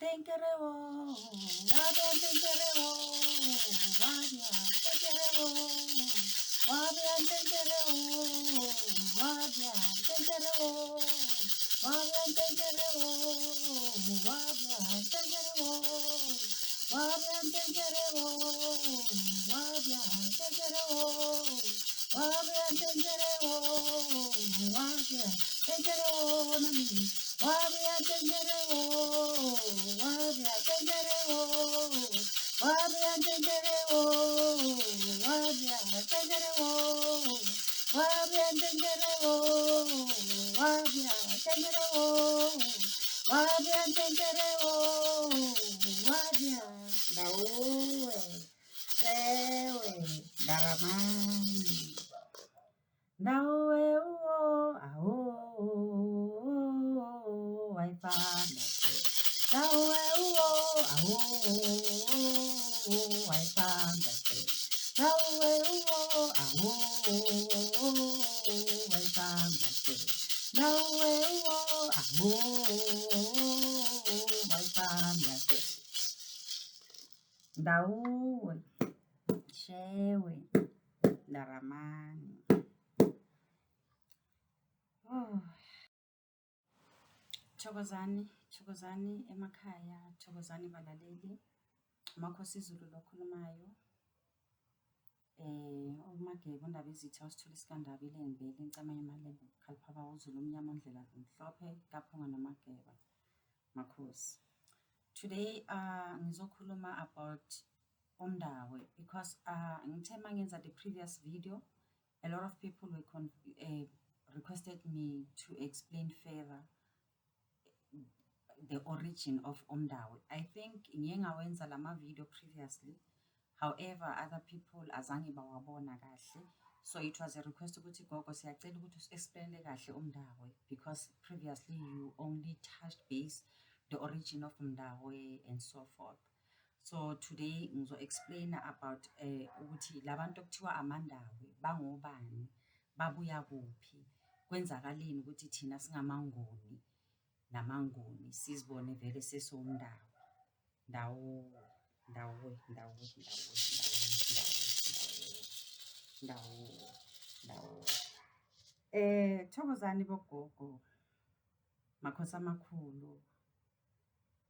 Tenkerewo, wabia tenkerewo, wabia tenkerewo, wabia tenkerewo, wabia tenkerewo, wabia tenkerewo, wabia tenkerewo, wabia tenkerewo, wabia tenkerewo, wabia tenkerewo, wabia tenkerewo nami, wabia tenkerewo, wabia tenkerewo, wabia tenkerewo, wabia tenkerewo, wabia tenkerewo, wabia tenkerewo, wabia tenkerewo, wabia. Ndawuwe, sewe, ndaramani. Ndawuwe uwo, awo, waifana. Ndawuwe uwo, awo, waifana. Ndawuwe uwo, awo, waifana. Ndawuwe uwo, awo, waifana. Ndawuwe, shewe, ndaramani. Oh. Thokozani, thokozani emakhaya, thokozani balaleli. Makhosi Zulu lo okhulumayo. UMageba uNdabezitha uSithole sikaNdaba iLembe leNcamane Malembe Mkhalipha uZulu omnyama ondlela zimhlophe kaPhunga noMageba Makhosi. Today ngizokhuluma about uMndawe because ngithe mangenza the previous video, a lot of people were requested me to explain further the origin of uMndawe. I think ngiye ngawenza lama video previously. However, other people azange bawabona kahle. So it was a request ukuthi, "Gogo, siyacela ukuthi usi-explain-ele kahle uMndawe because previously you only touched base the origin of Mndawe and so forth." So today ngizo-explain-a about ukuthi labantu okuthiwa amaNdawe bangobani, babuya kuphi, kwenzakaleni ukuthi thina singamaNguni namaNguni sizibone vele sesiwuMndawe. Ndawo, ndawo, ndawo, ndawo, ndawo, ndawo, ndawo, ndawo. Thokozani bogogo, makhosi amakhulu,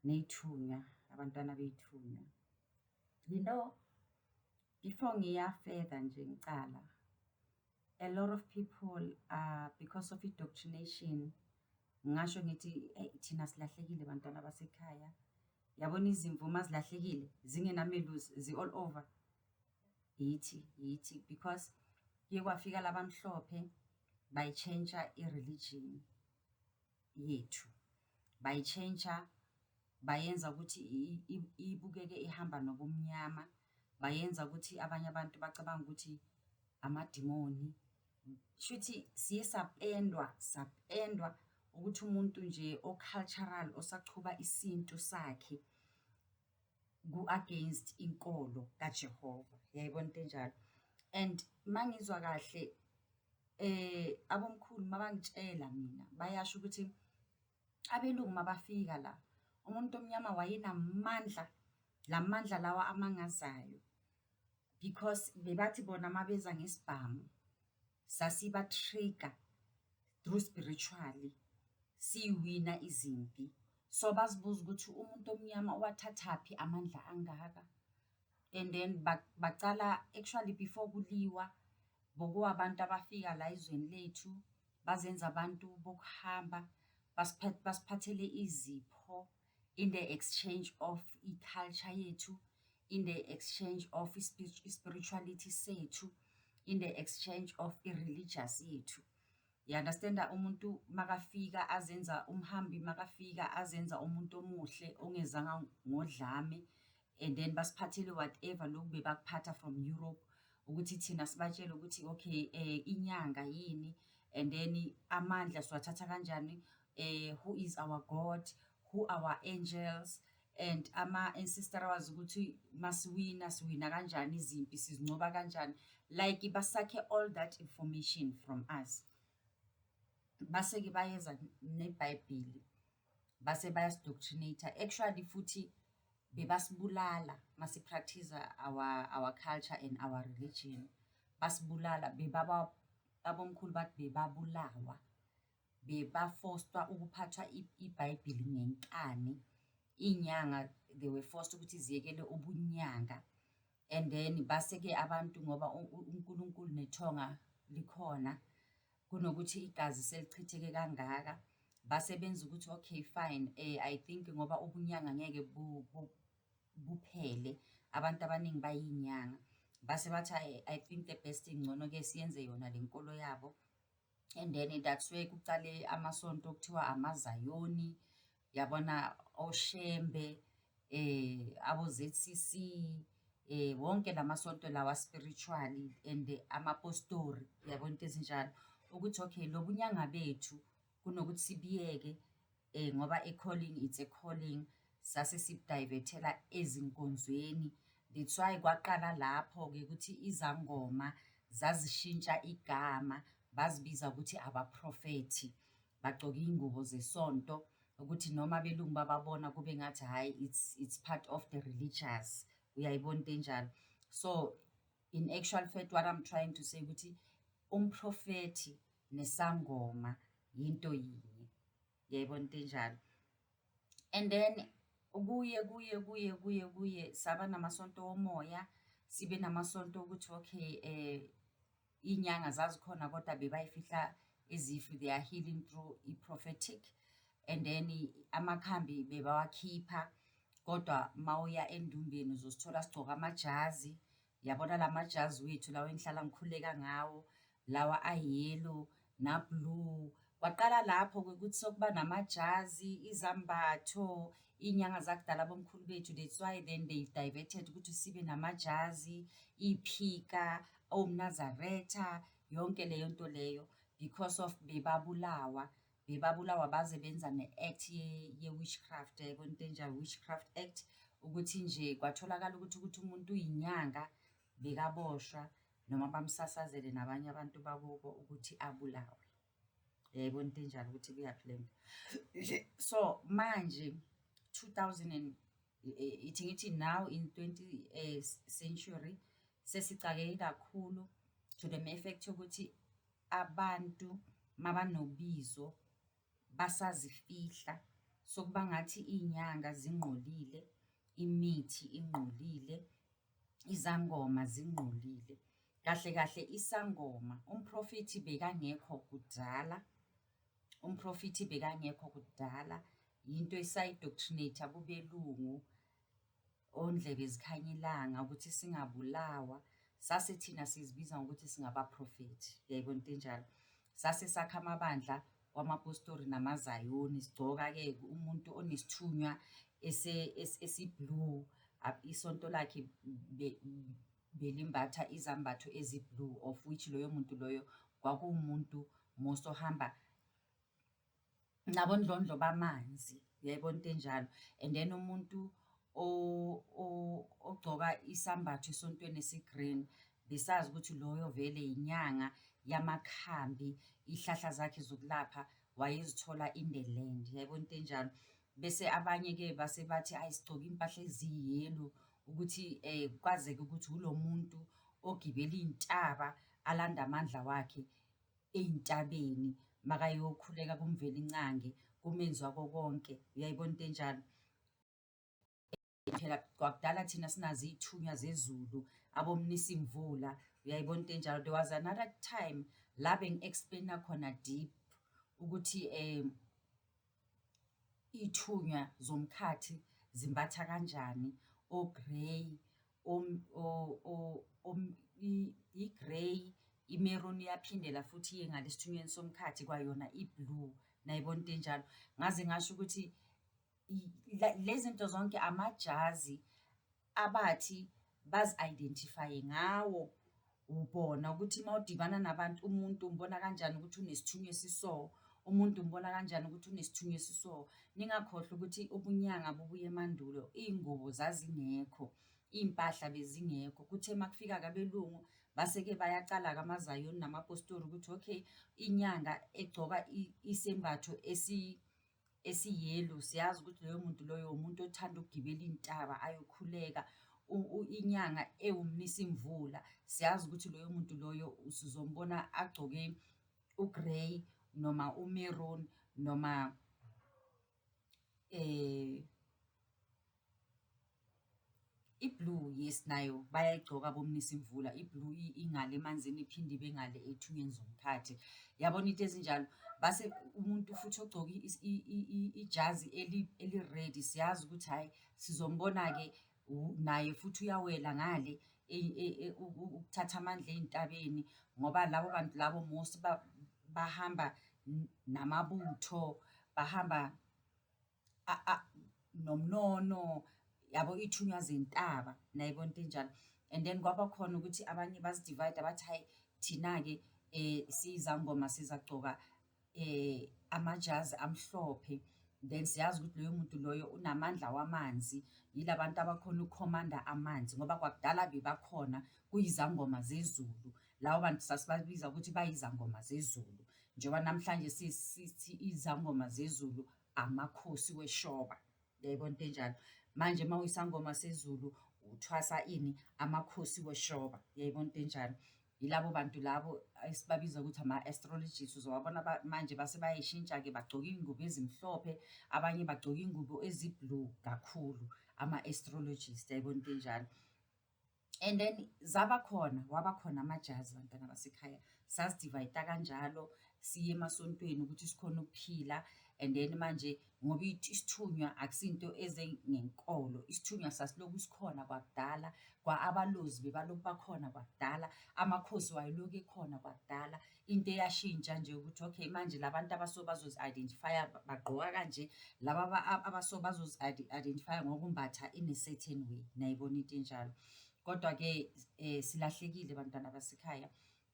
ney'thunywa, abantwana bey'thunywa. Before ngiya further nje ngicala, a lot of people because of indoctrination, ngingasho ngithi eyi thina silahlekile bantwana basekhaya. Yabona izimvu uma zilahlekile zingenamelusi zi-all over. Yithi, yithi because kuye kwafika labamhlophe bayitshentsha i-religion yethu. Bayitshentsha bayenza ukuthi ibukeke ihamba nobumnyama, bayenza ukuthi abanye abantu bacabanga ukuthi amadimoni. Shuthi siye sapendwa, sapendwa ukuthi umuntu nje o-cultural osachuba isintu sakhe ku-against inkolo kaJehova. Uyayibona into enjalo? And mangizwa kahle abomkhulu mabangitshela mina bayasho ukuthi abelungu mabafika la, umuntu omnyama wayenamandla, la mandla lawa amangazayo because bebathi bona mabeza ngesibhamu sasiba-trigger through spiritually, siyiwina izimpi. So bazibuza ukuthi umuntu omnyama uwathathaphi amandla angaka. And then bacala actually before kuliwa, bokuwabantu abafika la ezweni lethu, bazenza abantu bokuhamba, basiphathele izipho in the exchange of i-culture yethu, in the exchange of i-spirituality sethu, in the exchange of i-religious yethu. You understand-a, umuntu makafika azenza umhambi, makafika azenza umuntu omuhle ongezanga ngodlame, and then basiphathele whatever lokhu bebakuphatha from Europe, ukuthi thina sibatshele ukuthi okay, inyanga yini, and then amandla siwathatha kanjani, who is our God, who our angels, and ama-ancestor wazi ukuthi masiwina siwina kanjani izimpi, sizincoba kanjani. Like basakhe all that information from us. Base-ke bayeza neBhayibheli. Base bayasi-doctrinate-a. Actually futhi bebasibulala masi-practice-a our culture and our religion. Basibulala abomkhulu bathi bebabulawa, bebafostwa ukuphathwa iBhayibheli ngenkani. Iy'nyanga they were forced ukuthi ziyekele ubunyanga. And then base-ke abantu ngoba uNkulunkulu nethonga likhona, kunokuthi igazi selichitheke kangaka, base benza ukuthi okay fine, I think ngoba ubunyanga ngeke buphele, abantu abaningi bayinyanga. Base bathi hhayi, I think the best thing ngcono-ke siyenze yona le nkolo yabo. And then that's where kucale amasonto okuthiwa amaZayoni, yabona oShembe, abo-ZCC, wonke la masonto lawa a-spiritual and amapostori, uyabona into ezinjalo. Ukuthi okay, lo bunyanga bethu kunokuthi sibuyeke ngoba i-calling it's a calling, sase sibu-divert-ela ezinkonzweni. That's why kwaqala lapho-ke ukuthi izangoma zazishintsha igama, bazibiza ukuthi abaprofethi, bagcoke iy'ngubo zesonto ukuthi noma abelungu bababona kube ngathi hhayi it's part of the religious. Uyayibona into enjalo? So in actual fact what I'm trying to say ukuthi umprofethi nesangoma yinto yinye. Uyayibona into enjalo? And then kuye kuye kuye kuye kuye saba namasonto womoya, sibe namasonto okuthi okay, iy'nyanga zazikhona kodwa bebayifihla as if they are healing through i-prophetic. And then amakhambi bebawakhipha, kodwa mawuya endumbeni uzosithola sigcoke amajazi. Yabona la majazi wethu lawa engihlala ngikhuleka ngawo, lawa a-yellow na-blue. Kwaqala lapho-ke ukuthi sokuba namajazi, izambatho, iy'nyanga zakudala abomkhulu bethu. That's why then they diverted ukuthi sibe namajazi, iy'phika, omnazaretha, yonke leyo nto leyo because of bebabulawa. Bebabulawa baze benza ne-act ye-witchcraft, yayibona into enjalo, Witchcraft Act, ukuthi nje kwatholakala ukuthi umuntu uyinyanga bekaboshwa noma bamsasazele nabanye abantu bakubo ukuthi abulawe. Uyayibona into enjalo ukuthi kuyaphi le nto? So manje 2000 and ithi ngithi now in 20 century sesicakeke kakhulu to the effect yokuthi abantu mabanobizo basazifihla. Sokuba ngathi iy'nyanga zingqolile, imithi ingqolile, izangoma zingqolile. Kahle kahle isangoma, umprofethi bekangekho kudala, umprofethi bekangekho kudala. Yinto esayi-doctrinate-a kubelungu, ondlebe zikhanya ilanga ukuthi singabulawa. Sase thina sizibiza ngokuthi singabaprofethi, uyayibona into enjalo? Sase sakha amabandla wamapostori namaZayoni, sigcoka-ke umuntu onesithunywa esi-blue, isonto lakhe belimbatha izambatho ezi-blue, of which loyo muntu loyo kwakuwumuntu most ohamba nabondlondlo bamanzi, uyayibona into enjalo? And then umuntu ogcoka isambatho esontweni esi-green, besazi ukuthi loyo vele inyanga yamakhambi, iy'hlahla zakhe zokulapha wayezithola in the land, uyayibona into enjalo? Bese abanye-ke base bathi hhayi sigcoke iy'mpahla eziyi-yellow ukuthi kwazeke ukuthi ulo muntu ogibela iy'ntaba alande amandla wakhe ey'ntabeni makayokhuleka kuMvelincangi, kumenzi wako konke. Uyayibona into enjalo? Phela kwakudala thina sinazo iy'thunywa zezulu, abomnisimvula, uyayibona into enjalo? There was another time la bengi-explain-a khona deep ukuthi iy'thunywa zomkhathi zimbatha kanjani, o-grey, i-grey, i-maroon iyaphindela futhi iye ngale esithunyweni somkhathi kwayona i-blue, nayibona into enjalo? Ngaze ngasho ukuthi le zinto zonke amajazi abathi bazi-identify-e ngawo ubona ukuthi uma udibana nabantu umuntu umbona kanjani ukuthi unesithunywa esiso, umuntu umbona kanjani ukuthi unesithunywa esiso. Ningakhohlwa ukuthi ubunyanga bubuya emandulo, iy'ngubo zazingekho, iy'mpahla bezingekho. Kuthe uma kufika-ke abelungu base-ke bayacala-ke amaZayoni namapostori ukuthi okay, inyanga egcoka isembatho esi-yellow, siyazi ukuthi loyo muntu loyo umuntu othanda ukugibela iy'ntaba ayokhuleka. Inyanga ewumnisimvula, siyazi ukuthi loyo muntu loyo sizombona agcoke u-grey noma u-maroon noma i-blue, yes nayo bayayigcoka abomnisimvula, i-blue ingale emanzini iphinde ibe ngale ey'thunyweni zomkhathi. Yabona into ezinjalo. Base umuntu futhi ogcoke ijazi eli-red, siyazi ukuthi hhayi sizombona-ke naye futhi uyawela ngale ukuthatha amandla ey'ntabeni ngoba labo bantu labo most bahamba namabutho, bahamba nomnono yabo, iy'thunywa zentaba, nayibona into enjalo. And then kwaba khona ukuthi abanye bazi-divide-a bathi hhayi thina-ke siyizangoma sizagcoka amajazi amhlophe. Then siyazi ukuthi loyo muntu loyo unamandla wamanzi, yila bantu abakhona ukukhomanda amanzi ngoba kwakudala bebakhona kuyizangoma zezulu. Labo bantu sasibabiza ukuthi bayizangoma zezulu. Njengoba namhlanje sithi izangoma zezulu amakhosi weshoba, uyayibona into enjalo. Manje uma uyisangoma sezulu uthwasa ini? Amakhosi weshoba, uyayibona into enjalo. Yilabo bantu labo esibabiza ukuthi ama-astrologist, uzowabona manje base bayayishintsha-ke bagcoke iy'ngubo ezimhlophe, abanye bagcoke iy'ngubo ezi-blue kakhulu, ama-astrologist, uyayibona into enjalo. And then zaba khona, waba khona amajazi bantwana basekhaya. Sazi-divide-a kanjalo siye emasontweni ukuthi sikhone ukuphila. And then manje ngoba isithunywa akusinto eze ngenkolo, isithunywa sasilokhu sikhona kwakudala, kwa abalozi bebalokhu bakhona kwakudala, amakhosi wayelokhu ekhona kwakudala. Into eyashintsha nje ukuthi okay manje la bantu abaso bazozi-identify-a bagqoka kanje, laba abaso bazozi-identify-a ngokumbatha in a certain way, nayibona into enjalo. Kodwa-ke silahlekile bantwana basekhaya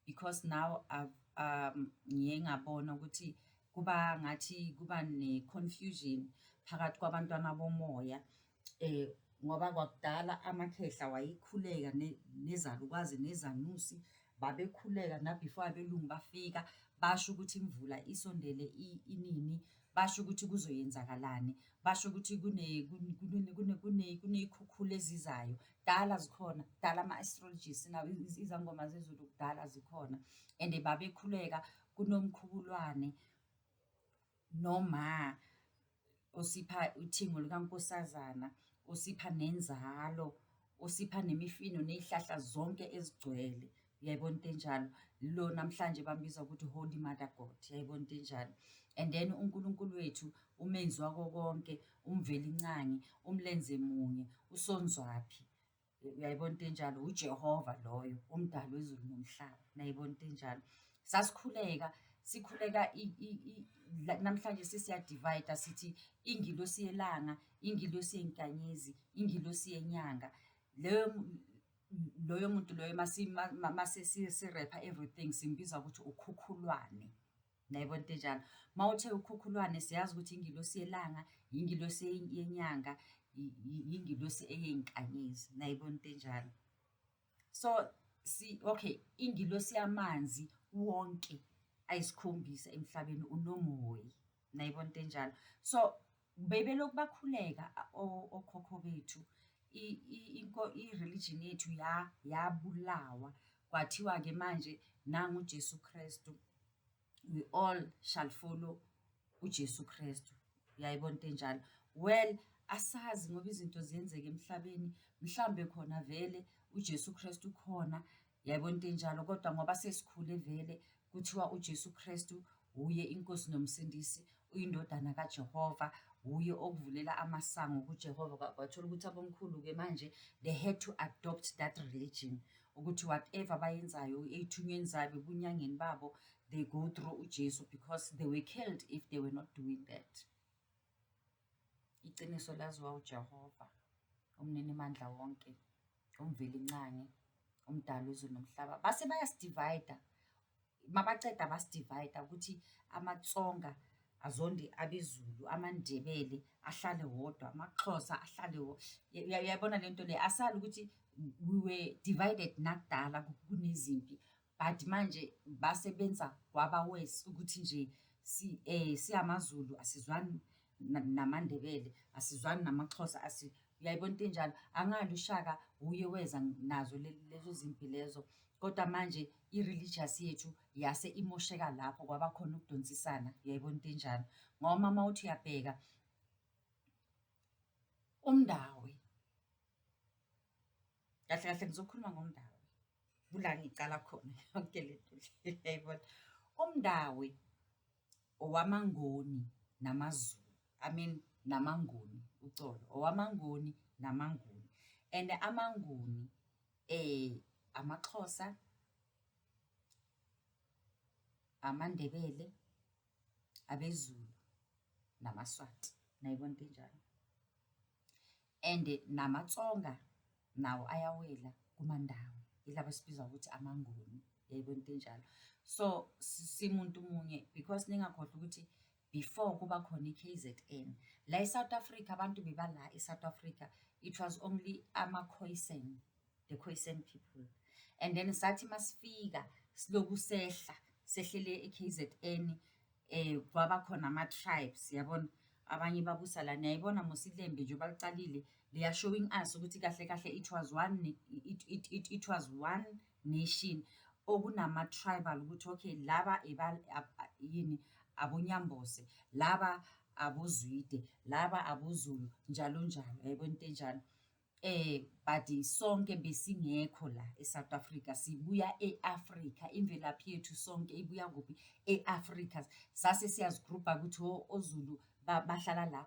because now I've ngiye ngabona ukuthi kuba ngathi kuba ne-confusion phakathi kwabantwana bomoya ngoba kwakudala amakhehla wayekhuleka nezalukwazi nezanusi, babekhuleka na-before abelungu bafika, basho ukuthi imvula isondele inini, basho ukuthi kuzoyenzakalani, basho ukuthi kuney'khukhula ezizayo. Kudala zikhona, kudala ama-astrologist izangoma zezulu kudala zikhona and babekhuleka kuNomkhubulwane noma osipha uthingo lukankosazana, osipha nenzalo, osipha nemifino ney'hlahla zonke ezigcwele. Uyayibona into enjalo? Lo namhlanje bambiza ukuthi Holy Mother God, uyayibona into enjalo? And then uNkulunkulu wethu umenzi wako konke, uMvelincangi, umlenze munye, uSonzwaphi. Uyayibona into enjalo? UJehova loyo, umdali wezulu nomhlaba, nayibona into enjalo. Sasikhuleka, sikhuleka namhlanje sesiya-divide-a sithi ingilosi yelanga, ingilosi yenkanyezi, ingilosi yenyanga. Leyo loyo muntu loyo mase si-wrap-a everything simbiza ukuthi ukhukhulwane. Nayibona into enjalo? Mawuthe ukhukhulwane siyazi ukuthi ingilosi yelanga, ingilosi yenyanga, ingilosi eyey'nkanyezi, nayibona into enjalo? So okay, ingilosi yamanzi wonke ayisikhombisa emhlabeni uNomoyi, nayibona into enjalo? So bebelokhu bakhuleka okhokho bethu, i-religion yethu yabulawa. Kwathiwa-ke manje nangu uJesu Kristu, we all shall follow uJesu Kristu. Uyayibona into enjalo? Well, asazi ngoba izinto ziyenzeka emhlabeni, mhlawumbe khona vele uJesu Kristu ukhona, uyayibona into enjalo? Kodwa ngoba sesikhule vele kuthiwa uJesu Kristu uye inkosi nomsindisi, uyindodana kaJehova, uye okuvulela amasango kuJehova. Kwathola ukuthi abomkhulu-ke manje they had to adopt that religion ukuthi whatever abayenzayo ey'thunyweni zabo, ebunyangeni babo, they go through uJesu because they were killed if they were not doing that. Iqiniso laziwa uJehova, umninimandla wonke, uMvelincangi, umdali wezulu nomhlaba. Base bayasi-divide-a, mabaceda basi-divide-a ukuthi amaTsonga azonde abeZulu, amaNdebele ahlale wodwa, amaXhosa ahlale uyayibona le nto le? Asali ukuthi we were divided nakudala kunezimpi, but manje base benza kwaba worse ukuthi nje siyamaZulu asizwani. namaNdebele, asizwani namaXhosa, uyayibona into enjalo. Angali uShaka wuye weza nazo lezo zimpi lezo, kodwa manje i-religious yethu yase imosheka lapho kwaba khona ukudonsisana, uyayibona into enjalo. Ngoba mawuthi uyabheka uMndawe, kahle kahle ngizokhuluma ngoMndawe, kula ngicala khona yonke lento le uyayibona. UMndawe owamaNgoni namaZulu, I mean namaNguni, ucolo, owamaNgoni namaNguni and amaNguni amaXhosa, amaNdebele, abeZulu namaSwati, niyayibona into enjalo. And namaTsonga nawo ayawela kumaNdawe, yilaba esibiza ngokuthi amaNguni, uyayibona into enjalo. So simuntu munye because ningakhohlwa ukuthi before kuba khona i-K_Z_N, la e-South Africa abantu bebala e-South Africa, it was only ama-Khoisan, the Khoisan people. And then sathi masifika siloku sehla, sehlele e-K_Z_N, kwaba khona ama-tribes yabona, abanye babusa la. Niyayibona mos iLembe njengoba licalile, they are showing us ukuthi kahle kahle it was one nation okunama-tribal ukuthi okay laba yini aboNyambose, laba aboZwide, laba aboZulu, njalo njalo, uyayibona into enjalo. But sonke besingekho la e-South Africa, sibuya e-Afrika, imvelaphi yethu sonke ibuya kuphi? E-Afrika. Sase siyazigrubha ukuthi oZulu bahlala la,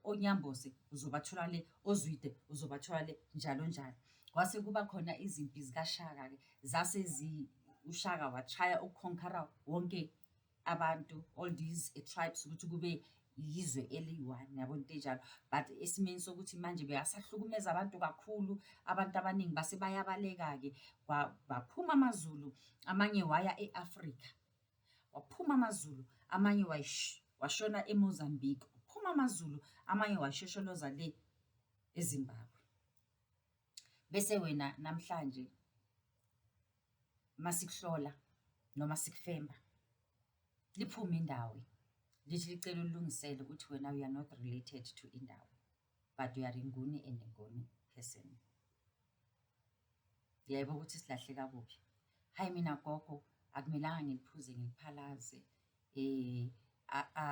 oNyambose uzobathola le, oZwide uzobathola le, njalo njalo. Kwase kuba khona izimpi zikaShaka-ke, zase uShaka wa-try-a uku-conquer-a wonke abantu, all these tribes ukuthi kube yizwe eliyi-one, yabona into enjalo. But esimeni sokuthi manje bekasahlukumeza abantu kakhulu, abantu abaningi base bayabaleka-ke, baphuma amaZulu, amanye waya e-Afrika. Waphuma amaZulu, amanye washona eMozambique. Waphuma amaZulu, amanye washosholoza le eZimbabwe. Bese wena namhlanje masikuhlola noma sikufemba, liphume indawo lithi licela ulungisele ukuthi wena you are not related to indawo, but you are iNguni and Ngoni person. Uyayibona ukuthi silahleka kuphi? Hhayi mina gogo, akumelanga ngiliphuze ngiliphalaze.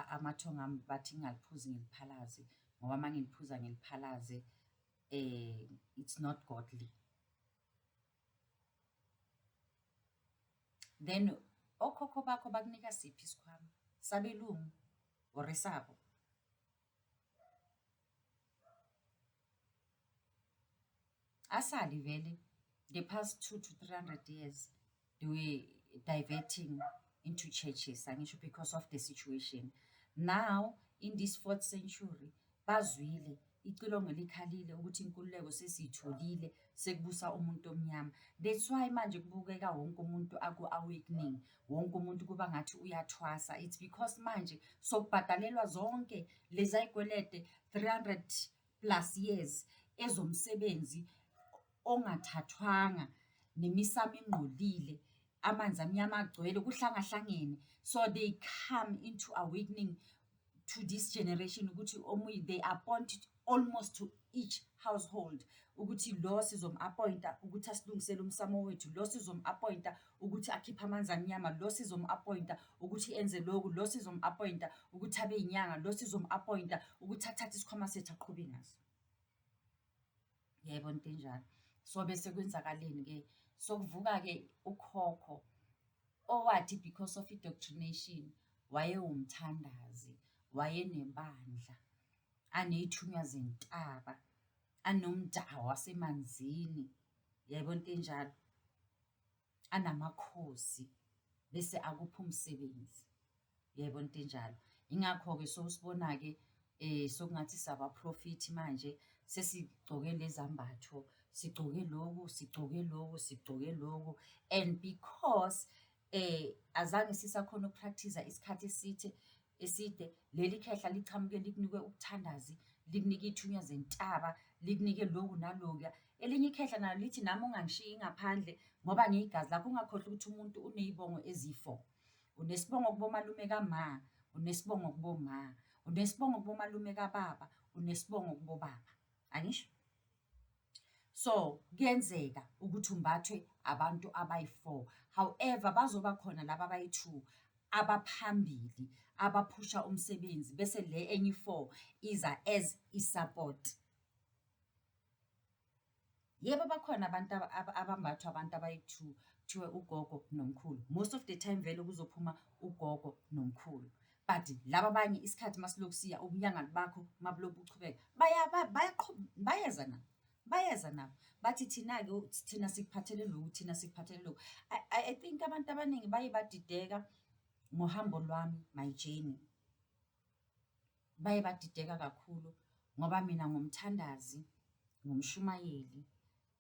Amathongo ami bathi ngingaliphuzi ngiliphalaze ngoba uma ngiliphuza ngiliphalaze it's not godly. Then okhokho bakho bakunika siphi isikhwama? Sabelungu or esabo? Asali vele the past 200 to 300 years they were diverting into churches, angisho, because of the situation. Now in this 4th century bazwile icilongo likhalile ukuthi inkululeko sesiyitholile, sekubusa umuntu omnyama. That's why manje kubukeka wonke umuntu aku-awakening, wonke umuntu kuba ngathi uyathwasa. It's because manje sokubhadalelwa zonke leza y'kwelede 300 plus years ezomsebenzi ongathathwanga, nemisamo ingqolile, amanzi amnyama agcwele, kuhlangahlangene. So they come into awakening to this generation ukuthi omunye they appoint almost to each household ukuthi lo sizom-appoint-a ukuthi asilungisele umsamo wethu, lo sizom-appoint-a ukuthi akhiphe amanzi amnyama, lo sizom-appoint-a ukuthi enze lokhu, lo sizom-appoint-a ukuthi abe yinyanga, lo sizom-appoint-a ukuthi athathe isikhwama sethu aqhube ngaso. Uyayibona into enjalo? So bese kwenzakaleni-ke? Sokuvuka-ke ukhokho owathi because of i-doctrination wayewumthandazi, wayenebandla, aney'thunywa zentaba, anomdawo wasemanzini, uyayibona into enjalo, anamakhosi, bese akupha umsebenzi, uyayibona into enjalo. Yingakho-ke sowusibona-ke sokungathi sabaphrofithi manje, sesigcoke lezi ambatho, sigcoke loku, sigcoke loku, sigcoke loku. And because azange sisakhona uku-practice-a isikhathi eside, leli khehla lichamuke likunike ubuthandazi, likunike iy'thunywa zentaba, likunike loku nalokuya. Elinye ikhehla nalo lithi nami ungangishiyi ngaphandle ngoba ngiyigazi lakho. Ungakhohlwa ukuthi umuntu uney'bongo eziyi-four. Unesibongo kubomalume kama, unesibongo kuboma, Unesibongo kubomalume kababa, unesibongo kubobaba, angisho? So, kuyenzeka ukuthi umbathwe abantu abayi-four. However, bazoba khona laba abayi-two abaphambili abaphusha umsebenzi, bese le enye i-four iza as i-support. Yebo, bakhona abantu abambathwa abantu abayi-two, kuthiwe ugogo nomkhulu. Most of the time vele kuzophuma ugogo nomkhulu, but laba abanye isikhathi masilokhu siya, ubunyanga bakho mabuloku buchubeka bayeza nabo, bayeza nabo. Bathi thina-ke thina sikuphathele lokhu, thina sikuphathele lokhu. I think abantu abaningi baye badideka ngohambo lwami, my journey. Baye badideka kakhulu ngoba mina ngumthandazi, ngumshumayeli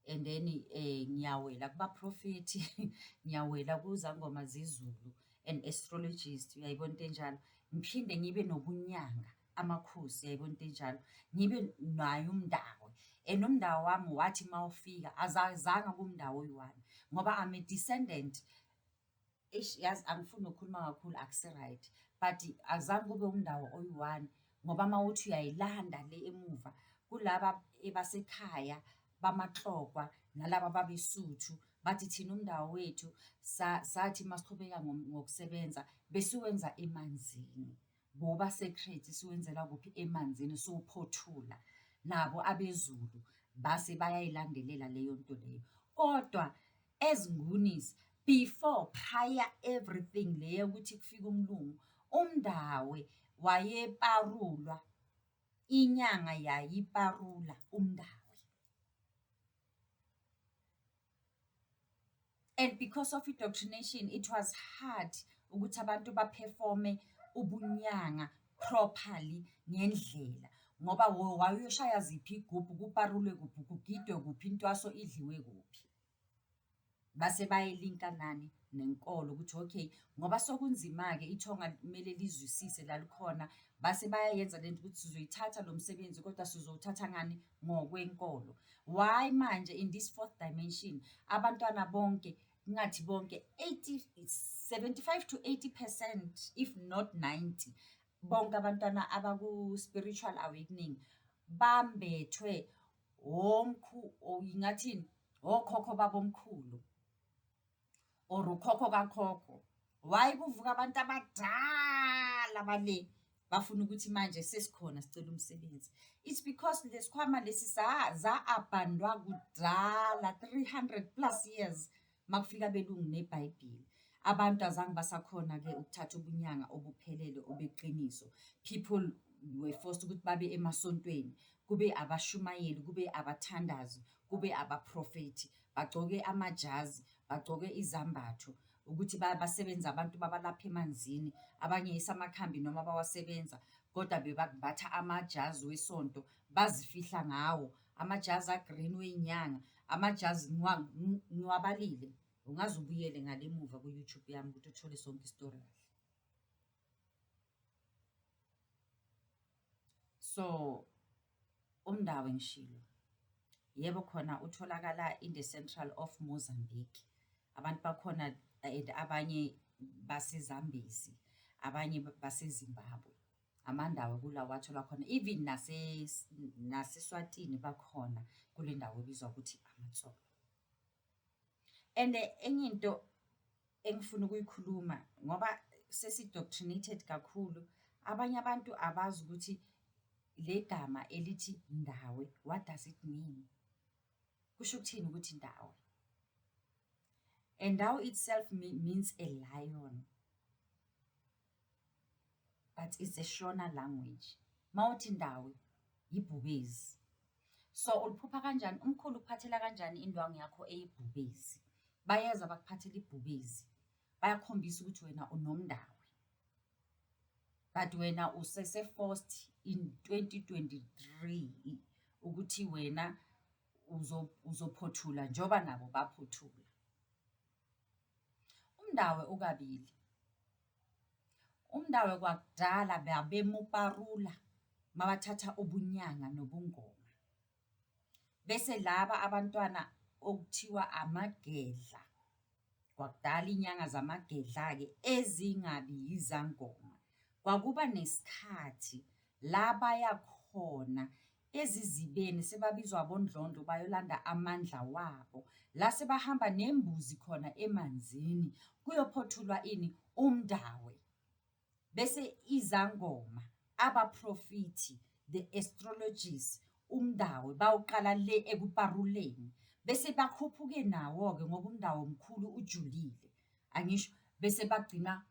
and then ngiyawela kubaphrofethi, ngiyawela kuzangoma zezulu and astrologist, uyayibona into enjalo. Ngiphinde ngibe nobunyanga, amakhosi, uyayibona into enjalo. Ngibe naye umndawo and umndawo wami wathi mawufika azange kube umndawo oyi-one ngoba I'm a descendant. Eish yazi angifuni nokukhuluma kakhulu akusi-right, but azange kube umndawo oyi-one ngoba mawuthi uyayilanda le emuva kulaba ebasekhaya bamaXhokwa nalaba babeSuthu, bathi thina umndawo wethu sathi masiqhubeka ngokusebenza besiwenza emanzini. Bowuba-secret siwenzela kuphi? Emanzini siwuphothula. Nabo abeZulu base bayayilandelela leyo nto leyo. Kodwa as Ngunis, before prior everything le yokuthi kufike umlungu, uMndawe wayeparulwa, inyanga yayiparula uMndawe. And because of indoctrination, it was hard ukuthi abantu baphefome ubunyanga properly ngendlela, ngoba wawuyoshaya ziphi iy'gubhu, kuparulwe kuphi, kugidwe kuphi, intwaso idliwe kuphi. Base bayayilinka nani? Nenkolo ukuthi okay, ngoba sekunzima-ke ithonga kumele lizwisise la likhona, base bayayenza lento ukuthi sizoyithatha lo msebenzi kodwa sizowuthatha ngani? Ngokwenkolo. Why manje in this fourth dimension, abantwana bonke, ngingathi bonke, 80, 75 to 80% if not 90, bonke abantwana abaku-spiritual awakening, bambethwe ngingathini, okhokho babomkhulu or ukhokho kakhokho. Why kuvuka abantu abadala bale bafuna ukuthi manje sesikhona sicela umsebenzi? It's because lesikhwama lesi za-abhandwa kudala, 300 plus years makufika abelungu nebhayibheli. Abantu azange basakhona-ke ukuthatha ubunyanga obuphelele obeqiniso. People were forced ukuthi babe emasontweni, kube abashumayeli, kube abathandazi, kube abaprofethi, bagcoke amajazi, bagcoke izambatho ukuthi basebenze abantu babalapha emanzini, abanye amakhambi noma bawasebenza, kodwa bebambatha amajazi wesonto bazifihla ngawo, amajazi a-green wey'nyanga, amajazi ngiwabalile. Ungaze ubuyele ngale emuva ku-YouTube yami ukuthi uthole sonke isitori kahle. So, uMndawe ngishilo, yebo khona utholakala in the central of Mozambique. Abantu bakhona and abanye baseZambezi, abanye baseZimbabwe. Amandawo kula atholwa khona, even naseSwatini bakhona kule ndawo ebizwa ukuthi amaTsolo. And enye into engifuna ukuyikhuluma ngoba sesi-doctrinated kakhulu, abanye abantu abazi ukuthi le gama elithi Ndawe, what does it mean? Kusho ukuthini ukuthi Ndawe? And Ndawe itself means a lion, but it's a Shona language. Mawuthi Ndawe, ibhubesi. So uliphupha kanjani? Umkhulu ukuphathela kanjani indwangu yakho eyibhubesi? Bayeza bakuphathela ibhubesi, bayakukhombisa ukuthi wena unomndawe. But wena usese-forced in 2023 ukuthi wena uzophothula njengoba nabo baphothula. Umndawe ukabili. Umndawe kwakudala babemuparula mabathatha ubunyanga nobungoma. Bese laba abantwana okuthiwa amagedla, kwakudala iy'nyanga zamagedla-ke ezingabi yizangoma. Kwakuba nesikhathi La baya khona ezizibeni sebabizwa abondlondlo bayolanda amandla wabo. La sebahamba nembuzi khona emanzini kuyophothulwa ini? Umndawe. Bese izangoma, abaphrofithi, the astrologists, umndawe bawuqala le ekuparuleni. Bese bakhuphuke nawo-ke ngoba umndawo mkhulu ujulile, angisho? Bese bagcina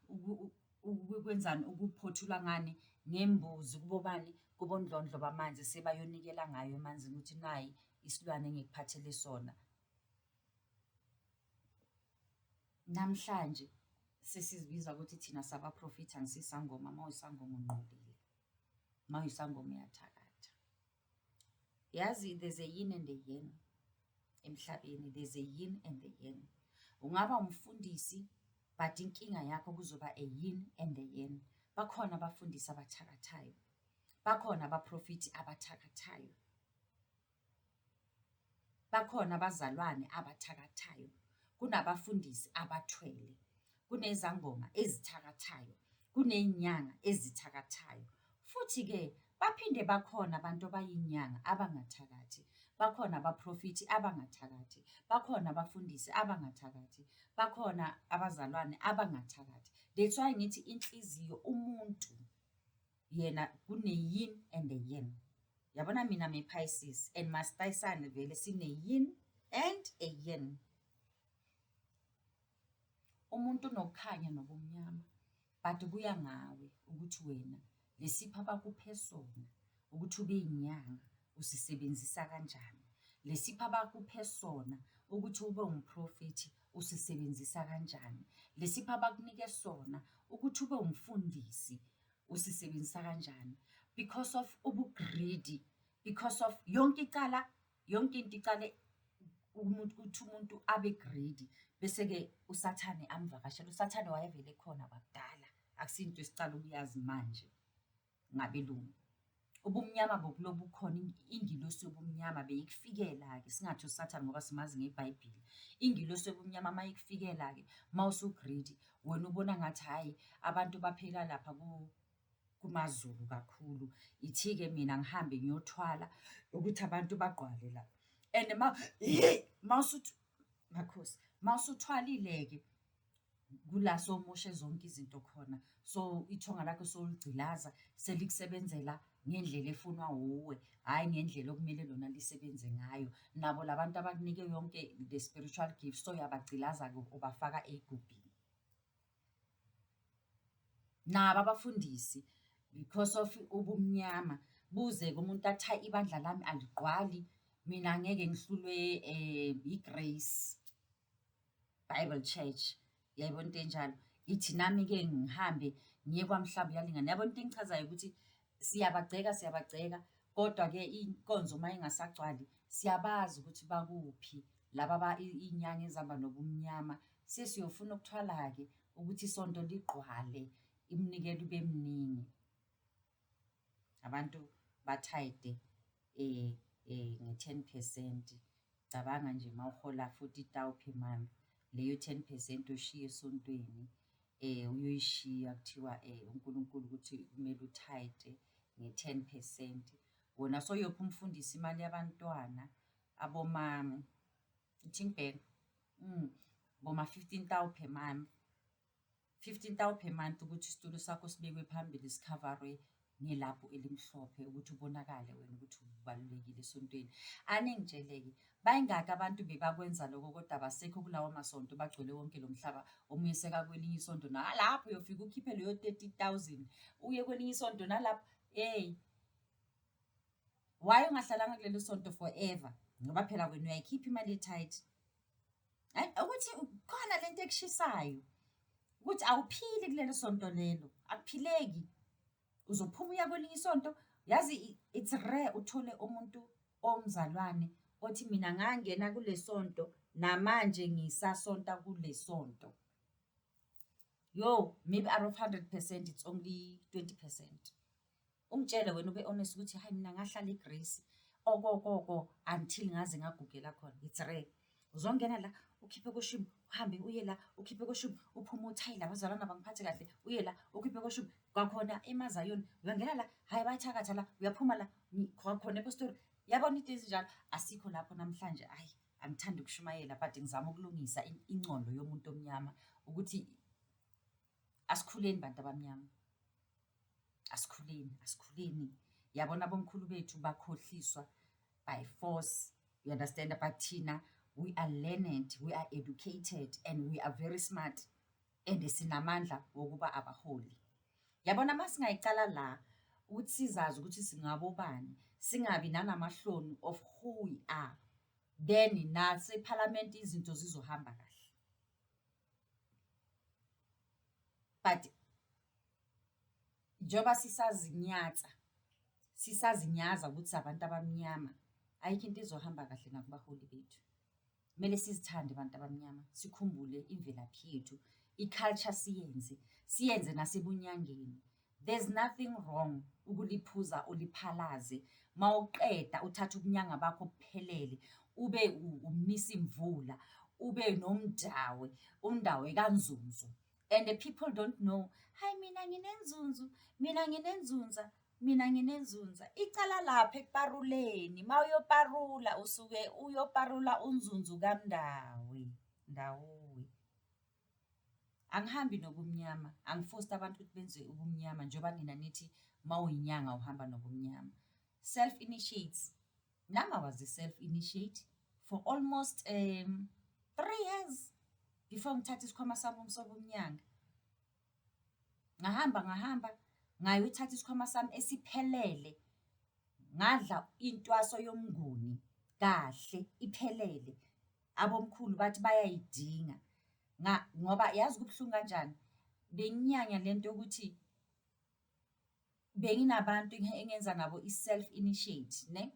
ukwenzani? Ukuphothula ngani? Ngembuzi kubobani? Kubondlondlo bamanzi, sebayonikela ngayo emanzini ukuthi nayi isilwane engikuphathele sona. Namhlanje sesizibiza ukuthi thina sabaprofethi, angisisangoma, uma uyisangoma ungqolile, uma uyisangoma uyathakatha. Yazi there's a yin and a yang emhlabeni, there's a yin and a yang. Ungaba umfundisi but inkinga yakho kuzoba a yin and a yang. Bakhona abafundisi abathakathayo, bakhona abaprofethi abathakathayo, bakhona abazalwane abathakathayo, kunabafundisi abathwele, kunezangoma ezithakathayo, kuney'nyanga ezithakathayo. Futhi-ke baphinde bakhona abantu abayinyanga abangathakathi, bakhona abaphrofithi abangathakathi, bakhona abafundisi abangathakathi, bakhona abazalwane abangathakathi. That's why ngithi inhliziyo umuntu yena kune-yin and a yang. Yabona mina I'm a Pisces and masitayisane vele sine-yin and a yang. Umuntu unokukhanya nobumnyama but kuya ngawe ukuthi wena lesipho abakuphe sona ukuthi ube yinyanga usisebenzisa kanjani. Lesipho abakuphe sona ukuthi ube umprofethi usisebenzisa kanjani. Lesipho abakunike sona ukuthi ube umfundisi usisebenzisa kanjani. Because of ubu-greedy, because of yonke icala, yonke into icale umuntu ukuthi umuntu abe greedy bese-ke usathane amvakashele. USathane wayevele ekhona kwakudala, akusinto esicala ukuyazi manje ngabelungu. Ubumnyama bokulobu bukhona, ingilosi yobumnyama beyikufikela-ke, singathi uSathane ngoba simazi ngeBhayibheli. Ingilosi yobumnyama uma ikufikela-ke, uma usu-greedy, wena ubona ngathi hhayi abantu baphila lapha kumaZulu kakhulu. Ithi-ke mina ngihambe ngiyothwala ukuthi abantu bagqwale la. And makhosi, mawusuthwalile-ke kula sowumoshe zonke izinto khona. So ithonga lakho sowuligcilaza selikusebenzela ngendlela efunwa wuwe, hhayi ngendlela okumele lona lisebenze ngayo. Nabo la bantu abakunike yonke the spiritual gift sowuyabagcilaza-ke ubafaka ey'gubhini. Nabo abafundisi because of ubumnyama buze-ke umuntu athi hhayi ibandla lami aligqwali, mina angeke ngihlulwe i-Grace Bible Church. Uyayibona into enjalo? Ithi nami-ke ngihambe ngiye kwaMhlabuyalingana. Yabona into engichazayo ukuthi siyabagceka siyabagceka, kodwa-ke inkonzo uma ingasagcwali siyabazi ukuthi bakuphi laba iy'nyanga ezihamba nobumnyama. Sesiyofuna ukuthwala-ke ukuthi isonto ligqwale, iminikelo ibe mningi. Abantu bathayide nge-10%. Cabanga nje uma uhola 40 thou per month, leyo 10% uyishiya esontweni, uyoyishiya kuthiwa uNkulunkulu ukuthi kumele uthayide nge-10%. Wena sewuyopha umfundisi imali yabantwana abomame, ithi ngibheke, boma-15 thou per month. 15 thou per month ukuthi isitulo sakho sibekwe phambili sikhavarwe ngelaphu elimhlophe ukuthi ubonakale wena ukuthi ubalulekile esontweni. Aningitshele-ke, bayingaki abantu bebakwenza lokho kodwa abasekho kulawo masonto bagcwele wonke lo mhlaba. Omunye sekakwelinye isonto nalapho uyofika ukhiphe leyo 30,000 uye kwelinye isonto nalapho, hey. Why ungahlalanga kulelo sonto forever? Ngoba phela wena uyayikhipha imali ye-tithe. Ukuthi khona lento ekushisayo ukuthi awuphili kulelo sonto lelo, akuphileki. Uzophuma uya kwelinye isonto, yazi it's rare uthole umuntu owumzalwane othi mina ngangena kule sonto namanje ngisasonta kule sonto. Yo, maybe out of 100% it's only 20%. Ungitshele wena ube honest ukuthi hayi mina ngahlala eGrace okokoko until ngaze ngagugela khona. It's rare. Uzongena la ukhiphe koshumi, uhambe uye la ukhiphe koshumi, uphume uthi hhayi labazalwane abangiphathi kahle, uye la ukhiphe koshumi. Kwakhona emazayoni uyangena la, hhayi bayathakatha la, uyaphuma la, khona epostori. Yabona into ezinjalo, asikho lapho namhlanje hhayi angithandi ukushumayela but ngizama ukulungisa ingcondo yomuntu omnyama ukuthi asikhuleni bantu abamnyama. Asikhuleni, asikhuleni. Yabona abomkhulu bethu bakhohliswa by force, you understand? But thina we are learned, we are educated and we are very smart and sinamandla wokuba abaholi. Yabona uma singayicala la ukuthi sizazi ukuthi singabobani, singabi nanamahloni of who we are, then nasephalamende izinto zizohamba kahle. But njengoba sisazinyatsa, sisazinyaza ukuthi sabantu abamnyama, ayikho into ezohamba kahle nakubaholi bethu. Kumele sizithande bantu abamnyama, sikhumbule imvelaphi yethu, i-culture siyenze, siyenze nasebunyangeni. There's nothing wrong ukuliphuza uliphalaze, mawuqeda uthathe ubunyanga bakho buphelele, ube umnisimvula, ube nomndawe, umndawe kaNzunzu. And the people don't know, hayi mina nginenzunzu, mina nginenzunza, mina nginenzunza. Icala lapha ekuparuleni, uma uyoparula usuke uyoparula uNzunzu kaMndawe, Ndawuwe. Angihambi nobumnyama, angifosti abantu ukuthi benze ubumnyama njengoba nina nithi uma uyinyanga uhamba nobumnyama. Self initiates. Nami I was a self initiate for almost 3 years before ngithathe isikhwama sami sobumnyanga. Ngahamba ngahamba ngayothatha isikhwama sami esiphelele, ngadla intwaso yomnguni kahle iphelele. Abomkhulu bathi bayayidinga ngoba yazi kubuhlungu kanjani, benginyanya lento yokuthi benginabantu engenza nabo i-self initiate ne.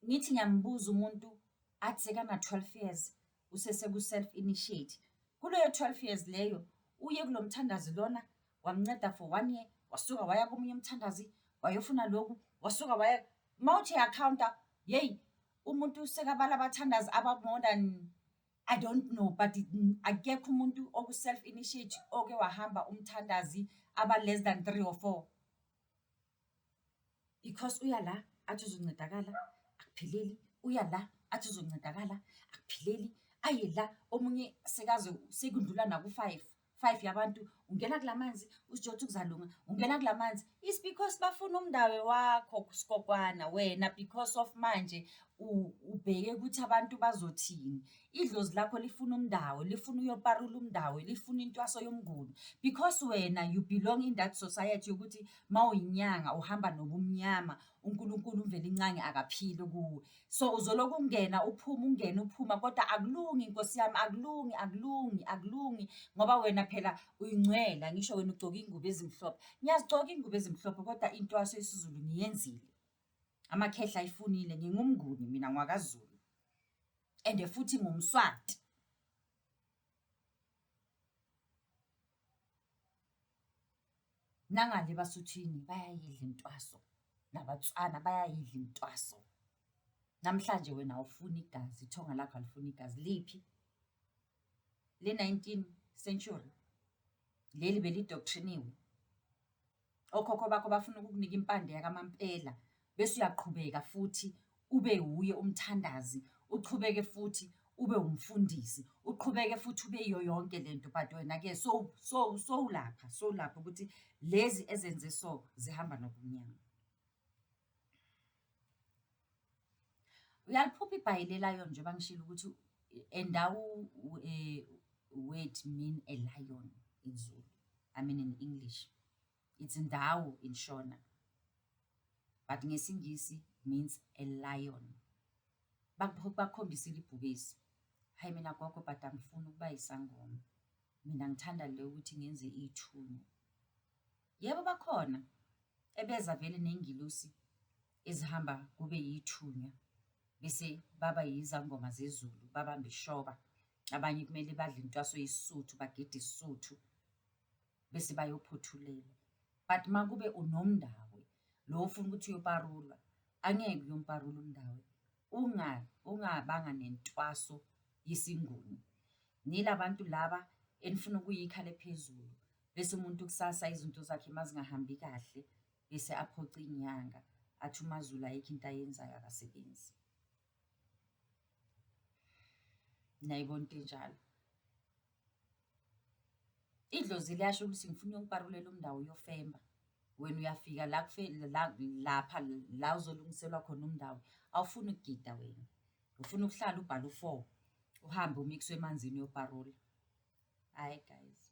Ngithi ngiyambuza umuntu athi sekana-12 years useseku-self initiate. Kuleyo 12 years leyo uye kulo mthandazi lona wamnceda for one year, wasuka waya komunye umthandazi wayofuna lokhu, wasuka waya. Mawuthi uya-count-a, yeyi umuntu sekabala abathandazi aba-more than I don't know, but akekho umuntu oku-self initiate oke wahamba umthandazi aba less than three or four. Because uya la athi uzoncedakala, akupheleli, uya la athi uzoncedakala, akupheleli, aye la omunye sekaze sekundlula naku-five, five yabantu. Ungena kula manzi uzitshela ukuthi kuzalunga, ungena kula manzi. It's because bafuna umndawe wakho sikokwana wena because of manje ubheke ukuthi abantu bazothini. Idlozi lakho lifuna umndawo, lifuna uyoparula umndawo, lifuna intwaso yomnguni. Because wena you belong in that society yokuthi mawuyinyanga uhamba nobumnyama, uNkulunkulu uMvelincangi akaphili kuwe. So uzoloku ungena uphuma, ungena uphuma, kodwa akulungi Nkosi yami, akulungi, akulungi, akulungi ngoba wena phela uyingcwele, angisho wena ugcoka iy'ngubo ezimhlophe. Ngiyazigcoka iy'ngubo ezimhlophe kodwa intwaso yesiZulu ngiyenzile. Amakhehla ayifunile, ngingumNguni mina ngwakaZulu and futhi ngumSwati. Nangale ebaSuthwini bayayidla intwaso, nabaTswana bayayidla intwaso. Namhlanje wena awufuni igazi, ithonga lakho alifuni igazi, liphi? Le-19 century, leli beli-doctrine-iwe. Okhokho bakho bafuna ukukunika impande yakamampela, bese uyaqhubeka futhi ube wuye umthandazi, uchubeke futhi ube umfundisi, uqhubeke futhi ube yiyo yonke lento. But wena-ke sowulapha, sowulapha ukuthi lezi ezenze so zihamba nobumnyama. Uyaliphupha ibhayi le-lion njengoba ngishilo ukuthi endawo word mean a lion in Zulu, I mean in English. It's Ndawu in Shona, but ngesiNgisi means a lion. Bakukhombisile ibhubesi. Hhayi mina gogo but angifuni ukuba yisangoma. Mina ngithanda le ukuthi ngenze iy'thunywa. Yebo bakhona ebeza vele ney'ngilosi ezihamba kube yithunywa, bese baba yizangoma zezulu, babambe ishoba. Abanye kumele badle intwaso yesiSuthu, bagide isiSuthu, bese bayophothulelwa. But makube unomndawe lo ofuna ukuthi uyoparulwa, angeke uyomparula umndawe ungabanga nentwaso yesiNguni. Nila bantu laba enifuna ukuyikha le phezulu, bese umuntu kusasa izinto zakhe mazingahambi kahle, bese aphoce inyanga, athi uMaZulu ayikho into ayenzayo akasebenzi. Niyayibona into enjalo? Idlozi liyasho ukuthi ngifuna uyongiparulela umndawo uyofemba. Wena uyafika la la lapha la uzolungiselwa khona umndawo, awufuni ukugida wena. Ufuna ukuhlala ubhale u-four, uhambe umikiswe emanzini uyoparula. Hhayi guys,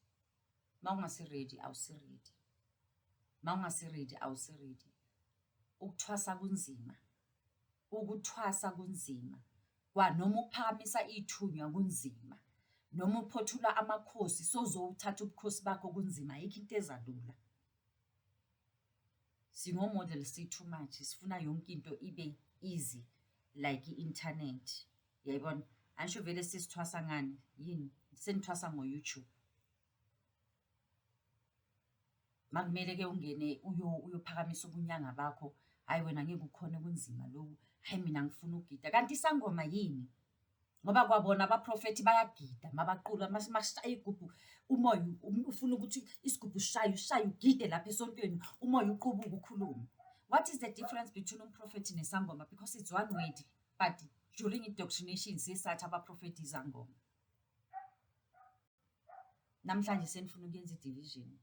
uma ungasi-ready awusi-ready. Uma ungasi-ready awusi-ready. Ukuthwasa kunzima, ukuthwasa kunzima. Kwanoma ukuphakamisa iy'thunywa kunzima, noma uphothula amakhosi sowuzothatha ubukhosi bakho kunzima, ayikho into eza lula. Singo-model C too much, sifuna yonke into ibe easy like i-inthanethi, uyayibona? Angisho vele sesithwasa ngani, yini? Senithwasa ngo-YouTube. Makumele-ke ungene uyophakamisa ubunyanga bakho, hhayi wena ngeke ukhone kunzima loku, hhayi mina ngifuna ukugida. Kanti isangoma yini? Ngoba kwabona abaprofethi bayagida mabaqula mashaya igubhu, umoya ufuna ukuthi isigubhu sishaye, ushaye ugide lapha esontweni, umoya uqubuke ukhulume. What is the difference between umprofethi nesangoma? Because it's one word, but during indoctrination siye sathi abaprofethi izangoma. Namhlanje senifuna ukuyenza i-division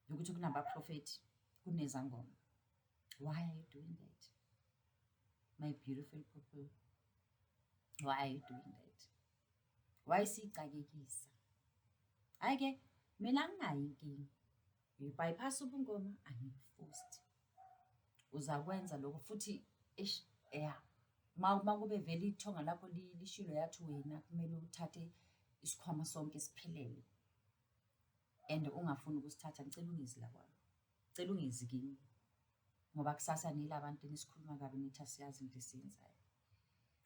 yokuthi kunabaprofethi, kunezangoma. Why are you doing that? My beautiful people, why are you doing that? Why siyicakekisa? Hhayi-ke, mina anginayo inkinga. Ngi-bypass ubungoma, angikufosti. Uzakwenza lokho futhi eish ya, uma kube vele ithonga lakho lishilo yathi wena kumele uthathe isikhwama sonke siphelele and ungafuni ukusithatha, ngicela ungezi la kwami, ngicela ungezi kimi ngoba kusasa nila bantu enisikhuluma kabi nithi asiyazi into esiyenzayo.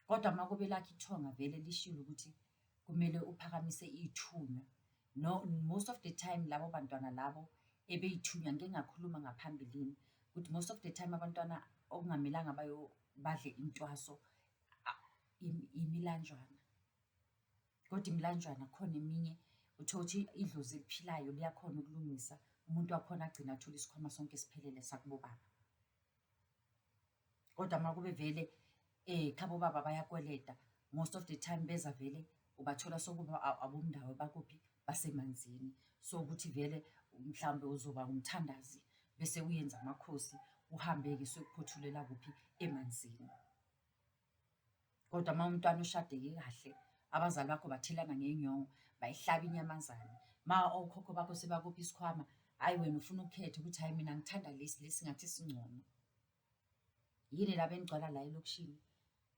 Kodwa uma kube lakho ithonga vele lishilo ukuthi kumele uphakamise iy'thunywa, no most of the time labo bantwana labo ebey'thunywa, ngike ngakhuluma ngaphambilini ukuthi most of the time abantwana okungamelanga badle intwaso imilanjwana. Kodwa imilanjwana khona eminye uthole ukuthi idlozi eliphilayo liyakhona ukulungisa, umuntu wakhona agcine athole isikhwama sonke siphelele sakubo baba. Kodwa uma kube vele khabo baba bayakweleta, most of the time beza vele ubathola sokuba abomndawo bakuphi, basemanzini. So ukuthi vele mhlawumbe uzoba umthandazi bese uyenza amakhosi, uhambe-ke siyokuphothulelwa kuphi, emanzini. Kodwa uma umntwana ushadeke kahle, abazali bakho bathelana ngenyongo, bayihlaba inyamazane. Ma okhokho bakho sebakupha isikhwama, hhayi wena ufuna ukukhetha ukuthi hhayi mina ngithanda lesi, lesi ngathi singcono. Yini laba enigcwala la elokishini,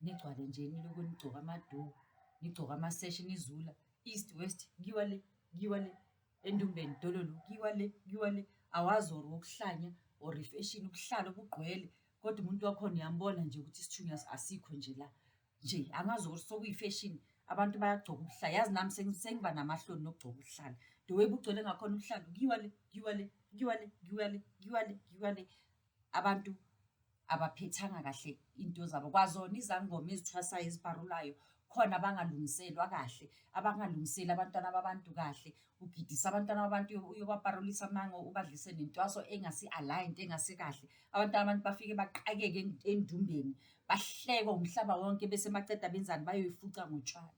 nigcwale nje nilokhu nigcoke amaduku, nigcoke amaseshi nizula, east, west, kuyiwa le, kuyiwa le, endumbeni dololo, kuyiwa le, kuyiwa le. Awazi or owokuhlanya or ifeshini, ubuhlalo bugqwele kodwa umuntu wakhona uyambona nje ukuthi isithunywa asikho nje la. Nje angazi ukuthi sokuyifeshini, abantu bayagcoka ubuhlalo. Yazi nami sengiba namahloni nokugcoka ubuhlalo. The way bugcwele ngakhona ubuhlalo, kuyiwa le, kuyiwa le, kuyiwa le, kuyiwa le, kuyiwa le, kuyiwa le. Abantu abaphethanga kahle into zabo. Kwazona izangoma ezithwasayo eziparulayo khona abangalungiselwa kahle, abangalungiseli abantwana babantu kahle. Ugidisa abantwana babantu uyobaparulisa amanga, ubadlise nentwaso engasi-aligned, engasikahle. Abantwana babantu bafike baqakeke endumbeni, bahlekwe umhlaba wonke bese maceda benzani, bayoyifuca ngotshwala.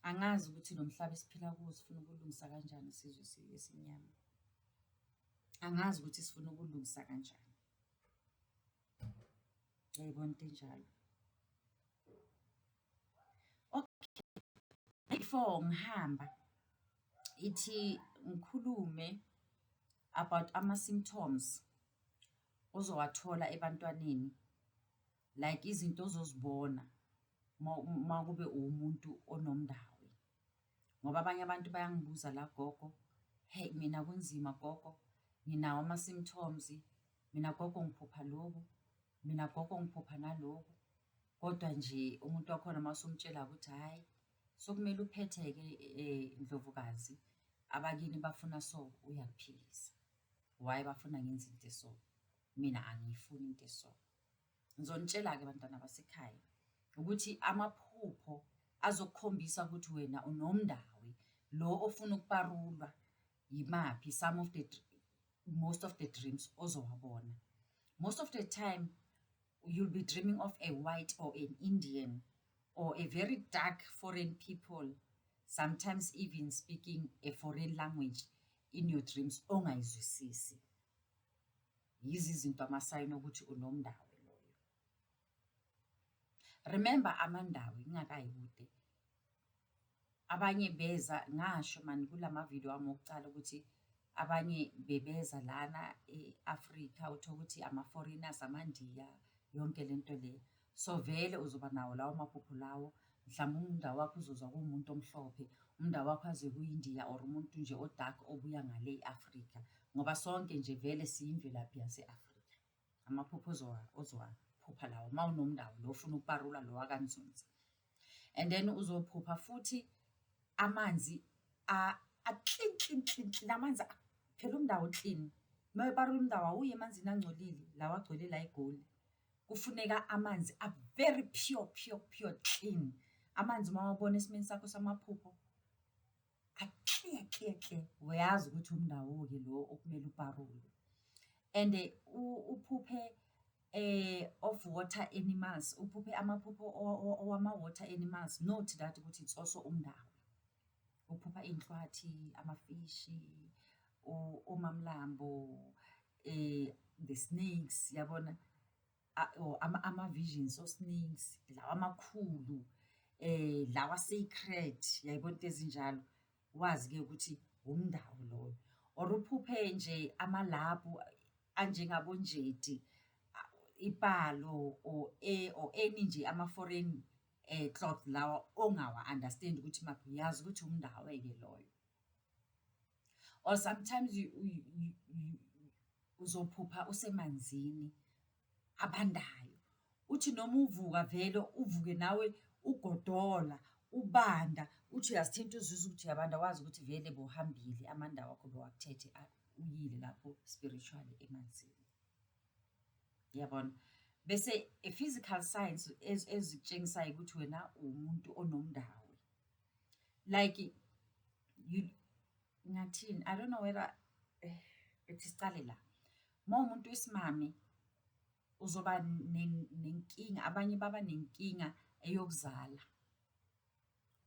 Angazi ukuthi lo mhlaba esiphila kuwo sifuna ukulungisa kanjani isizwe esimnyama. Angazi ukuthi sifuna ukulungisa kanjani. Uyayibona into enjalo? Okay, before ngihamba ithi ngikhulume about ama-symptoms ozowathola ebantwaneni, like izinto ozozibona uma kube uwumuntu onomndawo. Ngoba abanye abantu bayangibuza la, gogo, hheyi mina kunzima gogo, nginawo ama-symptoms, mina gogo ngiphupha loku, mina gogo ngiphupha naloku. Kodwa nje umuntu wakhona uma usumtshela ukuthi hhayi, sokumele uphethe-ke Ndlovukazi, abakini bafuna so, uyakuphikisa. Why bafuna ngenze into eso? Mina angiyifuni into eso. Ngizonitshela-ke bantwana basekhaya ukuthi amaphupho azokukhombisa ukuthi wena unomndawe lo ofuna ukuparulwa yimaphi some of the most of the dreams ozowabona. Most of the time you'll be dreaming of a white or an Indian or a very dark foreign people, sometimes even speaking a foreign language in your dreams ongayizwisisi. Yizi izinto amasayini okuthi unomndawe loyo. Remember amandawe ngingakayi kude. Abanye beza ngasho mani kulama-video wami wokucala ukuthi abanye bebeza lana e-Afrika uthole ukuthi ama-foreigners, amaNdiya, yonke lento le. So vele uzoba nawo lawo maphupho lawo, mhlawumbe umndawo wakho uzozwa kuwumuntu omhlophe, umndawo wakho aze kuyiNdiya or umuntu nje o-dark obuya ngale e-Afrika, ngoba sonke nje vele siyimvelaphi yase-Afrika. Amaphupho ozowaphupha lawo uma unomndawo lo ofuna ukuparula lo wakaNzunza. And then uzophupha futhi amanzi a-clean clean clean clean, amanzi phela umndawo clean. Uma uyoparula umndawo awuyi emanzini angcolile, lawa agcwele la eGoli. Kufuneka amanzi a-very pure pure pure clean. Amanzi uma wabona esimeni sakho samaphupho a-clear clear clear, uyazi ukuthi umndawo-ke lo okumele uparulwe. And uphuphe of water animals, uphuphe amaphupho owama-water animals, note that ukuthi it's also umndawo. Uphupha iy'nhlwathi, amafishi, omamlambo, the snakes, yabona, or ama-visions o-snakes, lawa amakhulu, lawa sacred, yayibona into ezinjalo. Wazi-ke ukuthi umndawo loyo. Or uphuphe nje amalaphu anjengabonjeti, ipalo or or any nje ama-foreign cloth lawa ongawa-understand ukuthi imaphi, yazi ukuthi umndawo-ke loyo. Or sometimes uzophupha usemanzini abandayo, uthi noma uvuka vele uvuke nawe ugodola, ubanda, uthi uyazithinta uzizwe ukuthi uyabanda, wazi ukuthi vele bowuhambile amandawo akho bewakuthethe uyile lapho spiritually emanzini. Uyabona? Bese a-physical signs ezikutshengisayo ukuthi wena uwumuntu onomndawo. Like you, ngingathini, I don't know whether ethi sicale la. Uma uwumuntu wesimame uzoba nenkinga, abanye baba nenkinga eyokuzala.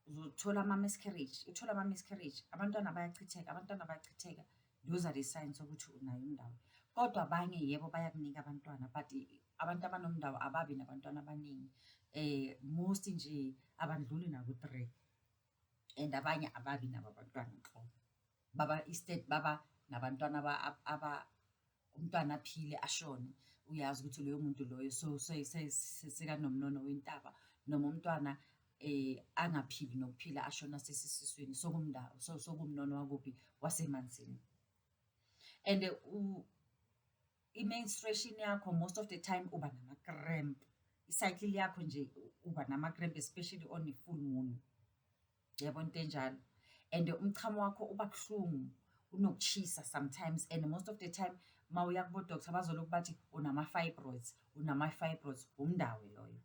Uzothola ama-miscarriage, uthole ama-miscarriage, abantwana bayachitheka, abantwana bayachitheka. Those are the signs ukuthi unayo umndawo. Kodwa abanye yebo bayakunika abantwana, but abantu abanomndawo ababi nabantwana abaningi. Most nje abandluli naku-three and abanye ababi nabo abantwana nhlobo. Baba instead baba nabantwana umntwana aphile ashone, uyazi ukuthi loyo muntu loyo so sekanomnono wentaba, noma umntwana angaphili nokuphila ashone asesesiswini sokumndawo, sokumnono wakuphi, wasemanzini. And i-menstruation yakho most of the time uba nama-cramp, i-cycle yakho nje uba nama-cramp especially on a full moon. Uyabona into enjalo? And umchamo wakho uba buhlungu, unokushisa sometimes and most of the time mawuya kubo-doctor bazolokhu bathi unama-fibroids, unama-fibroids, umndawo loyo.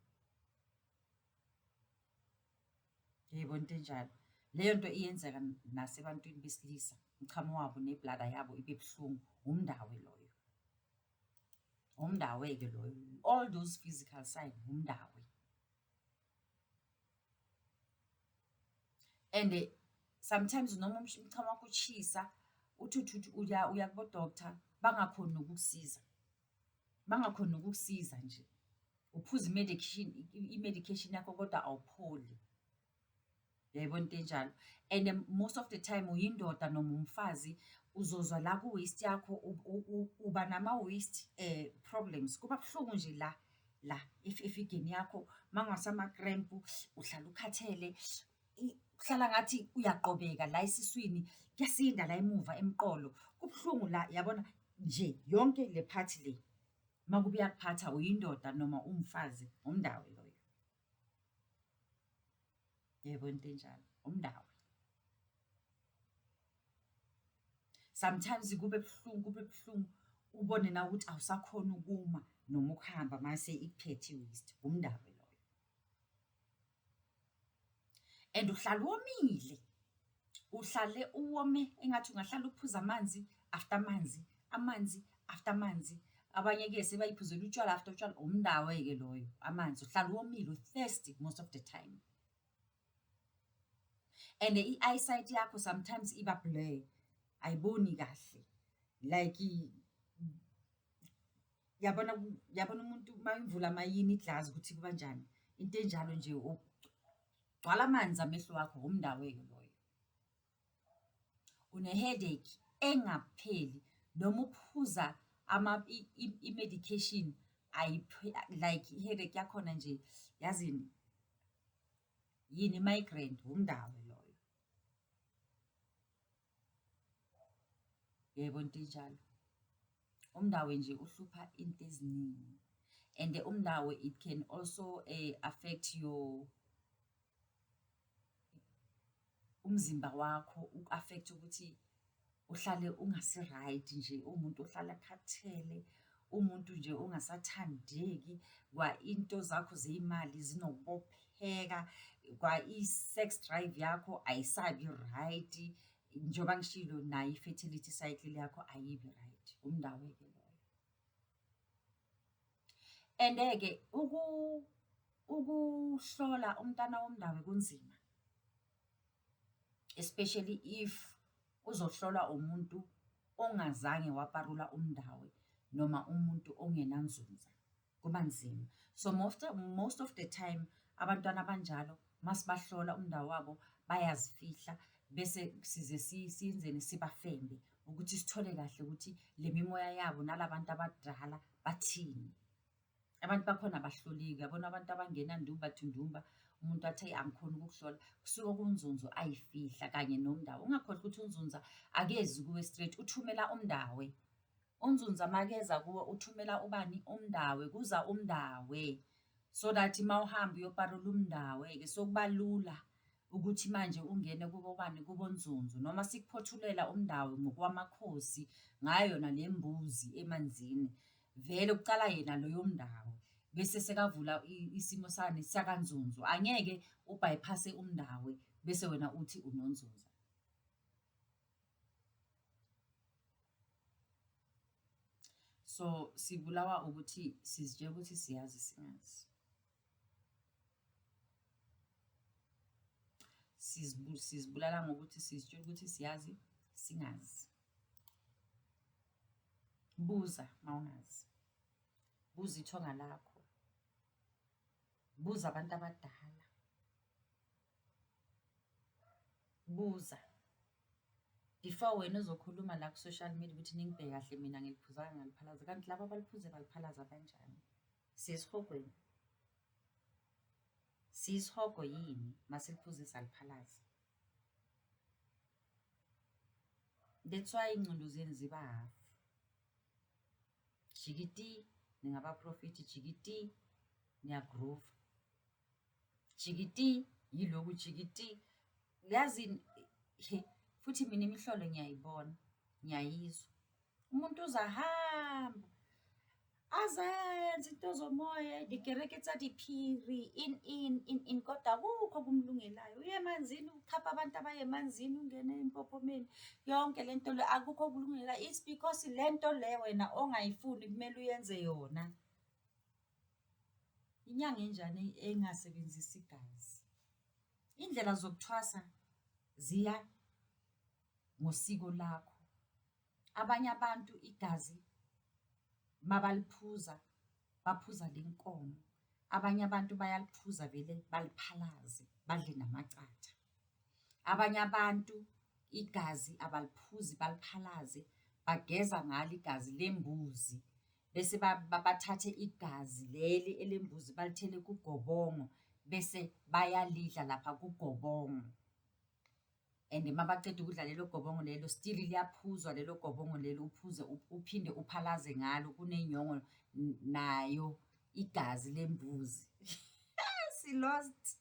Uyayibona into enjalo? Leyo nto iyenzeka nasebantwini besilisa, umchamo wabo ne-bladder yabo ibe buhlungu, umndawo loyo. Umndawe-ke loyo, all those physical sign, umndawe. And sometimes noma umchamo wakho ushisa, uthi uthi uthi uya kubo-doctor bangakhoni nokukusiza, bangakhoni nokukusiza nje. Uphuza i-medication yakho kodwa awupholi. Uyayibona into enjalo? And most of the time uyindoda noma umfazi uzozwa la ku-waist yakho uba nama-waist problems. Kuba buhlungu nje la la efigeni yakho, mangase ama-cramp uhlala ukhathele, kuhlala ngathi uyaqobeka la esiswini, kuyasinda la emuva emqolo, kubuhlungu la, yabona nje yonke le part le. Makube iyakuphatha uyindoda noma umfazi, umndawo loyo. Yebo into enjalo, umndawo. Sometimes kube buhlungu, kube buhlungu, Ubone nawe ukuthi awusakhoni ukuma noma ukuhamba mase ikuphethe i-waist, umndawe loyo. And uhlala womile, uhlale uwome engathi ungahlala uphuze amanzi after amanzi, amanzi after amanzi. Abanye-ke sebay'phuzela utshwala after utshwala, umndawe-ke loyo, amanzi. Uhlala womile, u-thirsty most of the time. And i-eyesight yakho sometimes iba blur, ayiboni kahle like yabona yabona umuntu uma imvula mayina iglazi ukuthi kubanjani, into enjalo nje gcwala amanzi amehlo wakho, umndawe-ke loyo. Une-headache engapheli noma uphuza i-medication like i-headache yakhona nje yazini, yini i-migraine, umndawe loyo. Uyayibona into enjalo? Umndawe nje uhlupha into eziningi and umndawe it can also affect your umzimba wakho, uku-affect-e ukuthi uhlale ungasi-right nje, uwumuntu ohlala akhathele, uwumuntu nje ongasathandeki, kwa into zakho zey'mali zinokubopheka, kwa i-sex drive yakho ayisabi right. Njengoba ngishilo nayo i-fertility cycle yakho ayibi right, umndawe-ke loyo. And-ke ukuhlola umntana womndawe kunzima, especially if uzohlolwa umuntu ongazange waparula umndawe noma umuntu ongenanzunza, kuba nzima. So most of the time abantwana abanjalo masibahlola umndawo wabo bayazifihla bese size siyenzeni, sibafembe ukuthi sithole kahle ukuthi le mimoya yabo nala bantu abadala bathini. Abantu bakhona abahloleki, uyabona abantu abangena ndumba to ndumba, umuntu athi eyi angikhoni ukukuhlola, kusuke kuNzunzu ayifihla kanye nomndawe. Ungakhohlwa ukuthi uNzunza akezi kuwe straight, uthumela umndawe. UNzunza makeza kuwe uthumela ubani? Umndawe, kuza umndawe so that mawuhamba uyoparula umndawe-ke sokuba lula ukuthi manje ungene kubo bani, kuboNzunzu. Noma sikuphothulela umndawe ngokwamakhosi ngayo yona le mbuzi emanzini, vele kucala yena loyo mndawe bese sekavula isimo sani, sakaNzunzu. Angeke u-bypass-e umndawe bese wena uthi unoNzunza. So sibulawa ukuthi sizitshela ukuthi siyazi singazi. Sizibulala ngokuthi sizitshela ukuthi siyazi singazi. Buza mawungazi, buza ithonga lakho, buza abantu abadala, buza before wena uzokhuluma la ku-social media ukuthi ningibheke kahle mina ngiliphuzanga ngaliphalaza, kanti laba abaliphuze baliphalaza kanjani? Siya esihogweni? Siyisihogo yini masiliphuze saliphalaza? That's why iy'ngqondo zenu ziba half. Jikiti ningabaprofethi, jikiti niya-groove-a, jikiti yiloku, jikiti. Yazini futhi mina imihlolo ngiyayibona, ngiyayizwa. Umuntu uzahamba azenze into zomoya, dikereke tsa diphiri, in in in in, kodwa akukho okumlungelayo. Uye emanzini, ukhapha abantu abaye emanzini, ungene empophomeni, yonke le nto le akukho okulungelayo. It's because le nto le wena ongayifuni kumele uyenze yona. Inyanga enjani engasebenzisi igazi? Indlela zokuthwasa ziya ngosiko lakho. Abanye abantu igazi mabaliphuza baphuza lenkomo, abanye abantu bayaliphuza vele baliphalaze badle namacatha. Abanye abantu igazi abaliphuzi baliphalaze, bageza ngalo igazi lembuzi bese bathathe igazi leli elembuzi balithele kugobongo bese bayalidla lapha kugobongo. And mabaceda ukudla lelo gobongo lelo, still liyaphuzwa lelo gobongo lelo, uphuze uphinde uphalaze ngalo kunenyongo nayo igazi lembuzi. Si-lost.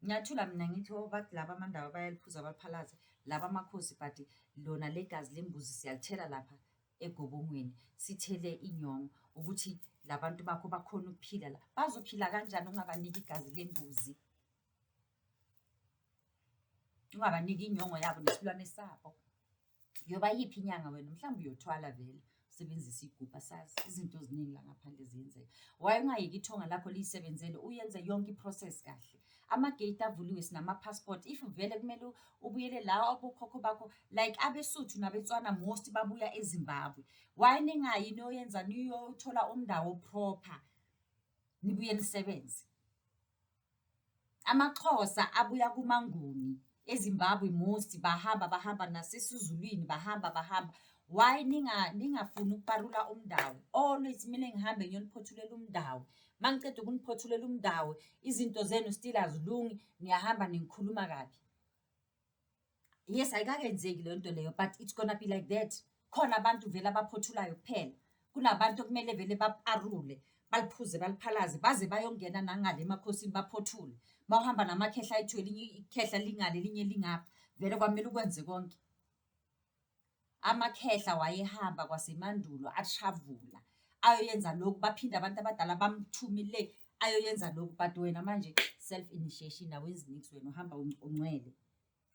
Ngiyathula mina ngithi oh bathi laba amaNdaba bayaliphuza baliphalaze, laba amakhosi but lona le gazi lembuzi siyalithela lapha Egobongweni, sithele inyongo ukuthi la bantu bakho bakhone ukuphila la. Bazophila kanjani ungabaniki igazi lembuzi? Ungabaniki inyongo yabo nesilwane sabo? Uyoba yiphi inyanga wena? Mhlawumbe uyothwala vele, usebenzise iy'gubhu asazi, izinto ziningi la ngaphandle ziyenzeka. Why ungayeki ithonga lakho liy'sebenzele uyenze yonke i-process kahle? Ama-gate avuliwe, sinama-passport. If vele kumele ubuyele la abokhokho bakho, like abeSuthu nabeTswana most babuya eZimbabwe. Why ningayi niyoyenza niyothola umndawo o-proper, nibuye nisebenze? AmaXhosa abuya kumaNguni, eZimbabwe most bahamba bahamba nasesiZulwini bahamba bahamba. Why ningafuni ukuparula umndawo? Always kumele ngihambe ngiyoniphothulela umndawo. Uma ngiceda ukuniphothulela umndawo, izinto zenu still azilungi, niyahamba ningikhuluma kabi. Yes, ayikakenzeki leyo nto leyo but it's gonna be like that. Khona abantu vele abaphothulayo kuphela. Kunabantu okumele vele baparule, baliphuze baliphalaze baze bayongena nangale emakhosini baphothule. Uma uhamba namakhehla ayi-two, elinye ikhehla lingale elinye lingapha, vele kwamele ukwenze konke. Amakhehla wayehamba kwasemandulo a-travel-a ayoyenza lokhu, baphinde abantu abadala bamthume le ayoyenza lokhu. But wena manje self initiation awenzi niks wena uhamba ungcwele,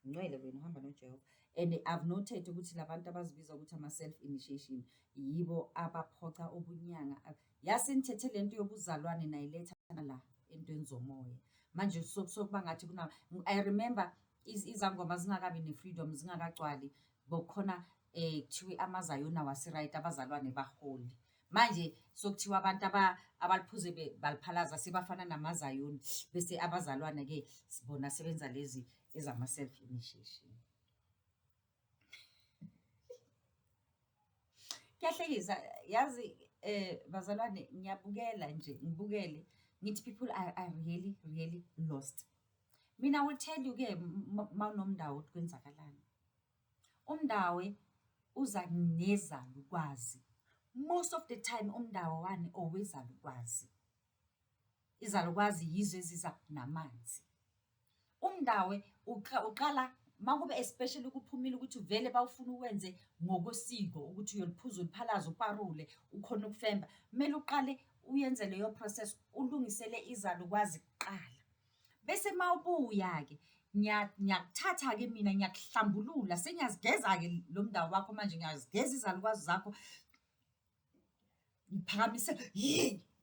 ungcwele wena uhamba noJehova. And I've noted ukuthi la bantu abazibiza ukuthi ama-self initiation yibo abaphoca ubunyanga. Yase nithethe le nto yobuzalwane nayiletha la entweni zomoya. Manje sokuba ngathi kuna, I remember izangoma zingakabi ne-freedom, zingakagcwali, bokukhona kuthiwe amaZayoni awasi-right, abazalwane baholi. Manje sokuthiwa abantu abaliphuze baliphalaza sebafana namaZayoni, bese abazalwane-ke bona sebenza lezi ezama-self initiation. Kuyahlekisa yazi, bazalwane, ngiyabukela nje, ngibukele ngithi people are really really lost. Mina I will tell you-ke mawunomndawo ukuthi kwenzakalani. Umndawe uza nezalukwazi. Most of the time umndawo wani owezalukwazi. Izalukwazi yizo eziza namanzi. Umndawe uqala makube especially kuphumile ukuthi vele bawufuna uwenze ngokosiko ukuthi uyoliphuza uliphalaze uparule ukhone ukufemba. Kumele uqale uyenze leyo process, ulungisele izalukwazi kuqala. Bese mawubuya-ke ngiyakuthatha-ke mina ngiyakuhlambulula, sengiyazigeza-ke lo mndawo wakho manje, ngiyazigeza izalukwazi zakho. Ngiphakamise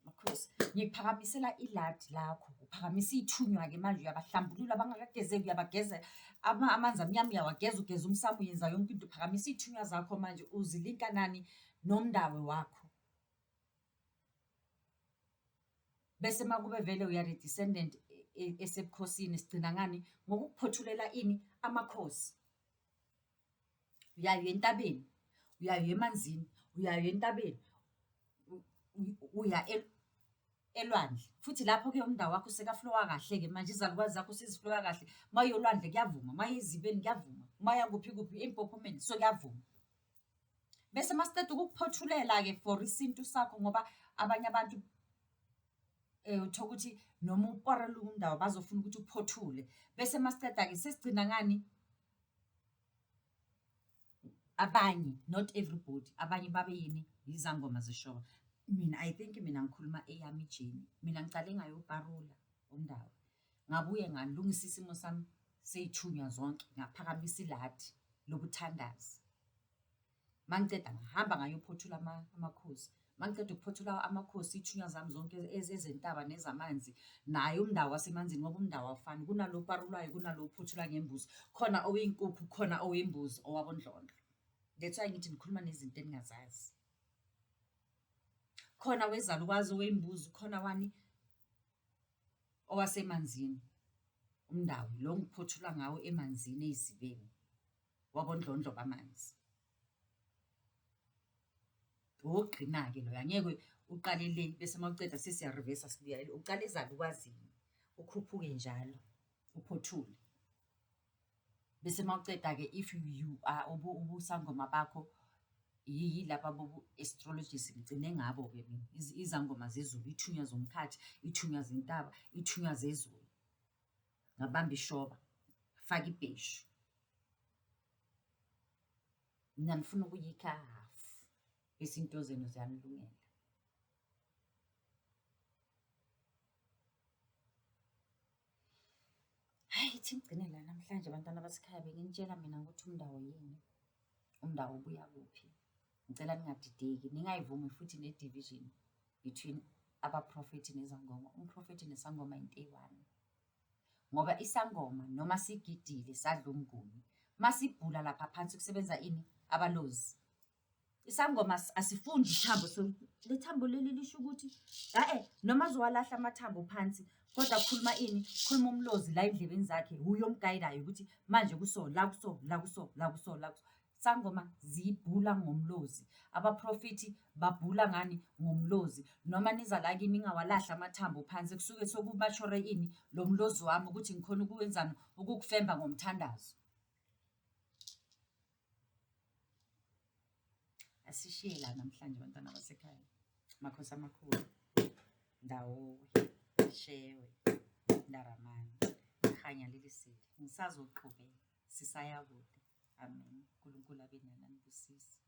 makhosi, ngiphakamisela iladi lakho, uphakamisa iy'thunywa-ke manje uyabahlambulula abangakagezeki uyabageza, amanzi amnyama uyawageza, ugeza umsamo, uyenza yonke into, uphakamisa iy'thunywa zakho manje uzilinka nani nomndawo wakho. Bese makube vele we are a descendant esebukhosini, sigcina ngani? Ngokukuphothulela ini? Amakhosi. Uyaye entabeni, uyaye emanzini, uyaye entabeni, uya elwandle. Futhi lapho-ke umndawo wakho seka-flow-a kahle-ke manje, izalukwazi zakho sezi-flow-a kahle. Uma uya olwandle kuyavuma, uma uya ezibeni kuyavuma, uma uya kuphi kuphi empophomeni so kuyavuma. Bese masiceda ukukuphothulela-ke for isintu sakho, ngoba abanye abantu uthola ukuthi noma uparula umndawo bazofuna ukuthi uphothule. Bese masiceda-ke sesigcina ngani? Abanye, not everybody, abanye babe yini? Izangoma zeshoba. Mina I think mina ngikhuluma eyami i-journey. Mina ngicale ngayoparula umndawo, ngabuye ngalungisa isimo sami sey'thunywa zonke, ngaphakamisa iladi lokuthandaza. Mangiceda ngahamba ngayophothula amakhosi. Mangiceda ukuphothula amakhosi, iy'thunywa zami zonke ezentaba nezamanzi, naye umndawo wasemanzini ngoba umndawo awufani, kunalo oparulwayo, kunalo ophothula ngembuzi, khona oweyinkukhu, khona owembuzi, owabondlondlo. That's why ngithi ngikhuluma nezinto eningazazi. Khona wezalukwazi owembuzi, khona wani owasemanzini, umndawo lo ngiphothula ngawo emanzini ey'zibeni, wabondlondlo bamanzi. Owokugcina-ke loyo, angeke uqale le bese mawuceda sesiya-reverse-a sibuya, uqala ezalukwazini, ukhuphuke njalo, uphothule. Bese mawuceda-ke if you are ubusangoma bakho yilaba bobu-astrologist, ngigcine ngabo-ke mina, izangoma zezulu, iy'thunywa zomkhathi, iy'thunywa zentaba, iy'thunywa zezulu. Ngabamba ishoba, ngafaka ibheshu. Mina ngifuna ukuyikha half. Bese into zenu ziyanilungela. Hhayi, ithi ngigcine la namhlanje bantwana basekhaya, benginitshela mina ukuthi umndawo yini, umndawo ubuya kuphi. Ngicela ningadideki, ningayivumi futhi ne-division between abaprofethi nezangoma. Umprofethi nesangoma into eyi-one. Ngoba isangoma noma sigidile sadla umnguni, masibhula lapha phansi kusebenza ini? Abalozi. Isangoma asifundi ithambo so le thambo leli lisho ukuthi e-e noma azowalahla amathambo phansi kodwa khuluma ini? Khuluma umlozi la ey'ndlebeni zakhe wuye omgayidayo ukuthi manje kuso la kuso la kuso la kuso la kuso. Sangoma zibhula ngomlozi, abaphrofithi babhula ngani? Ngomlozi. Noma niza la kimi ningawalahli amathambo phansi kusuke sekumashure ini? Lo mlozi wami ukuthi ngikhona ukuwenzani? Ukukufemba ngomthandazo. Asishiye la namhlanje bantwana basekhaya. Makhosi amakhulu. Ndawowe, Shewe, Ndaramani, Khanya lelisile. Ngisazoqhubeka, sisaya kude. Amen. uNkulunkulu abe nani anibusise.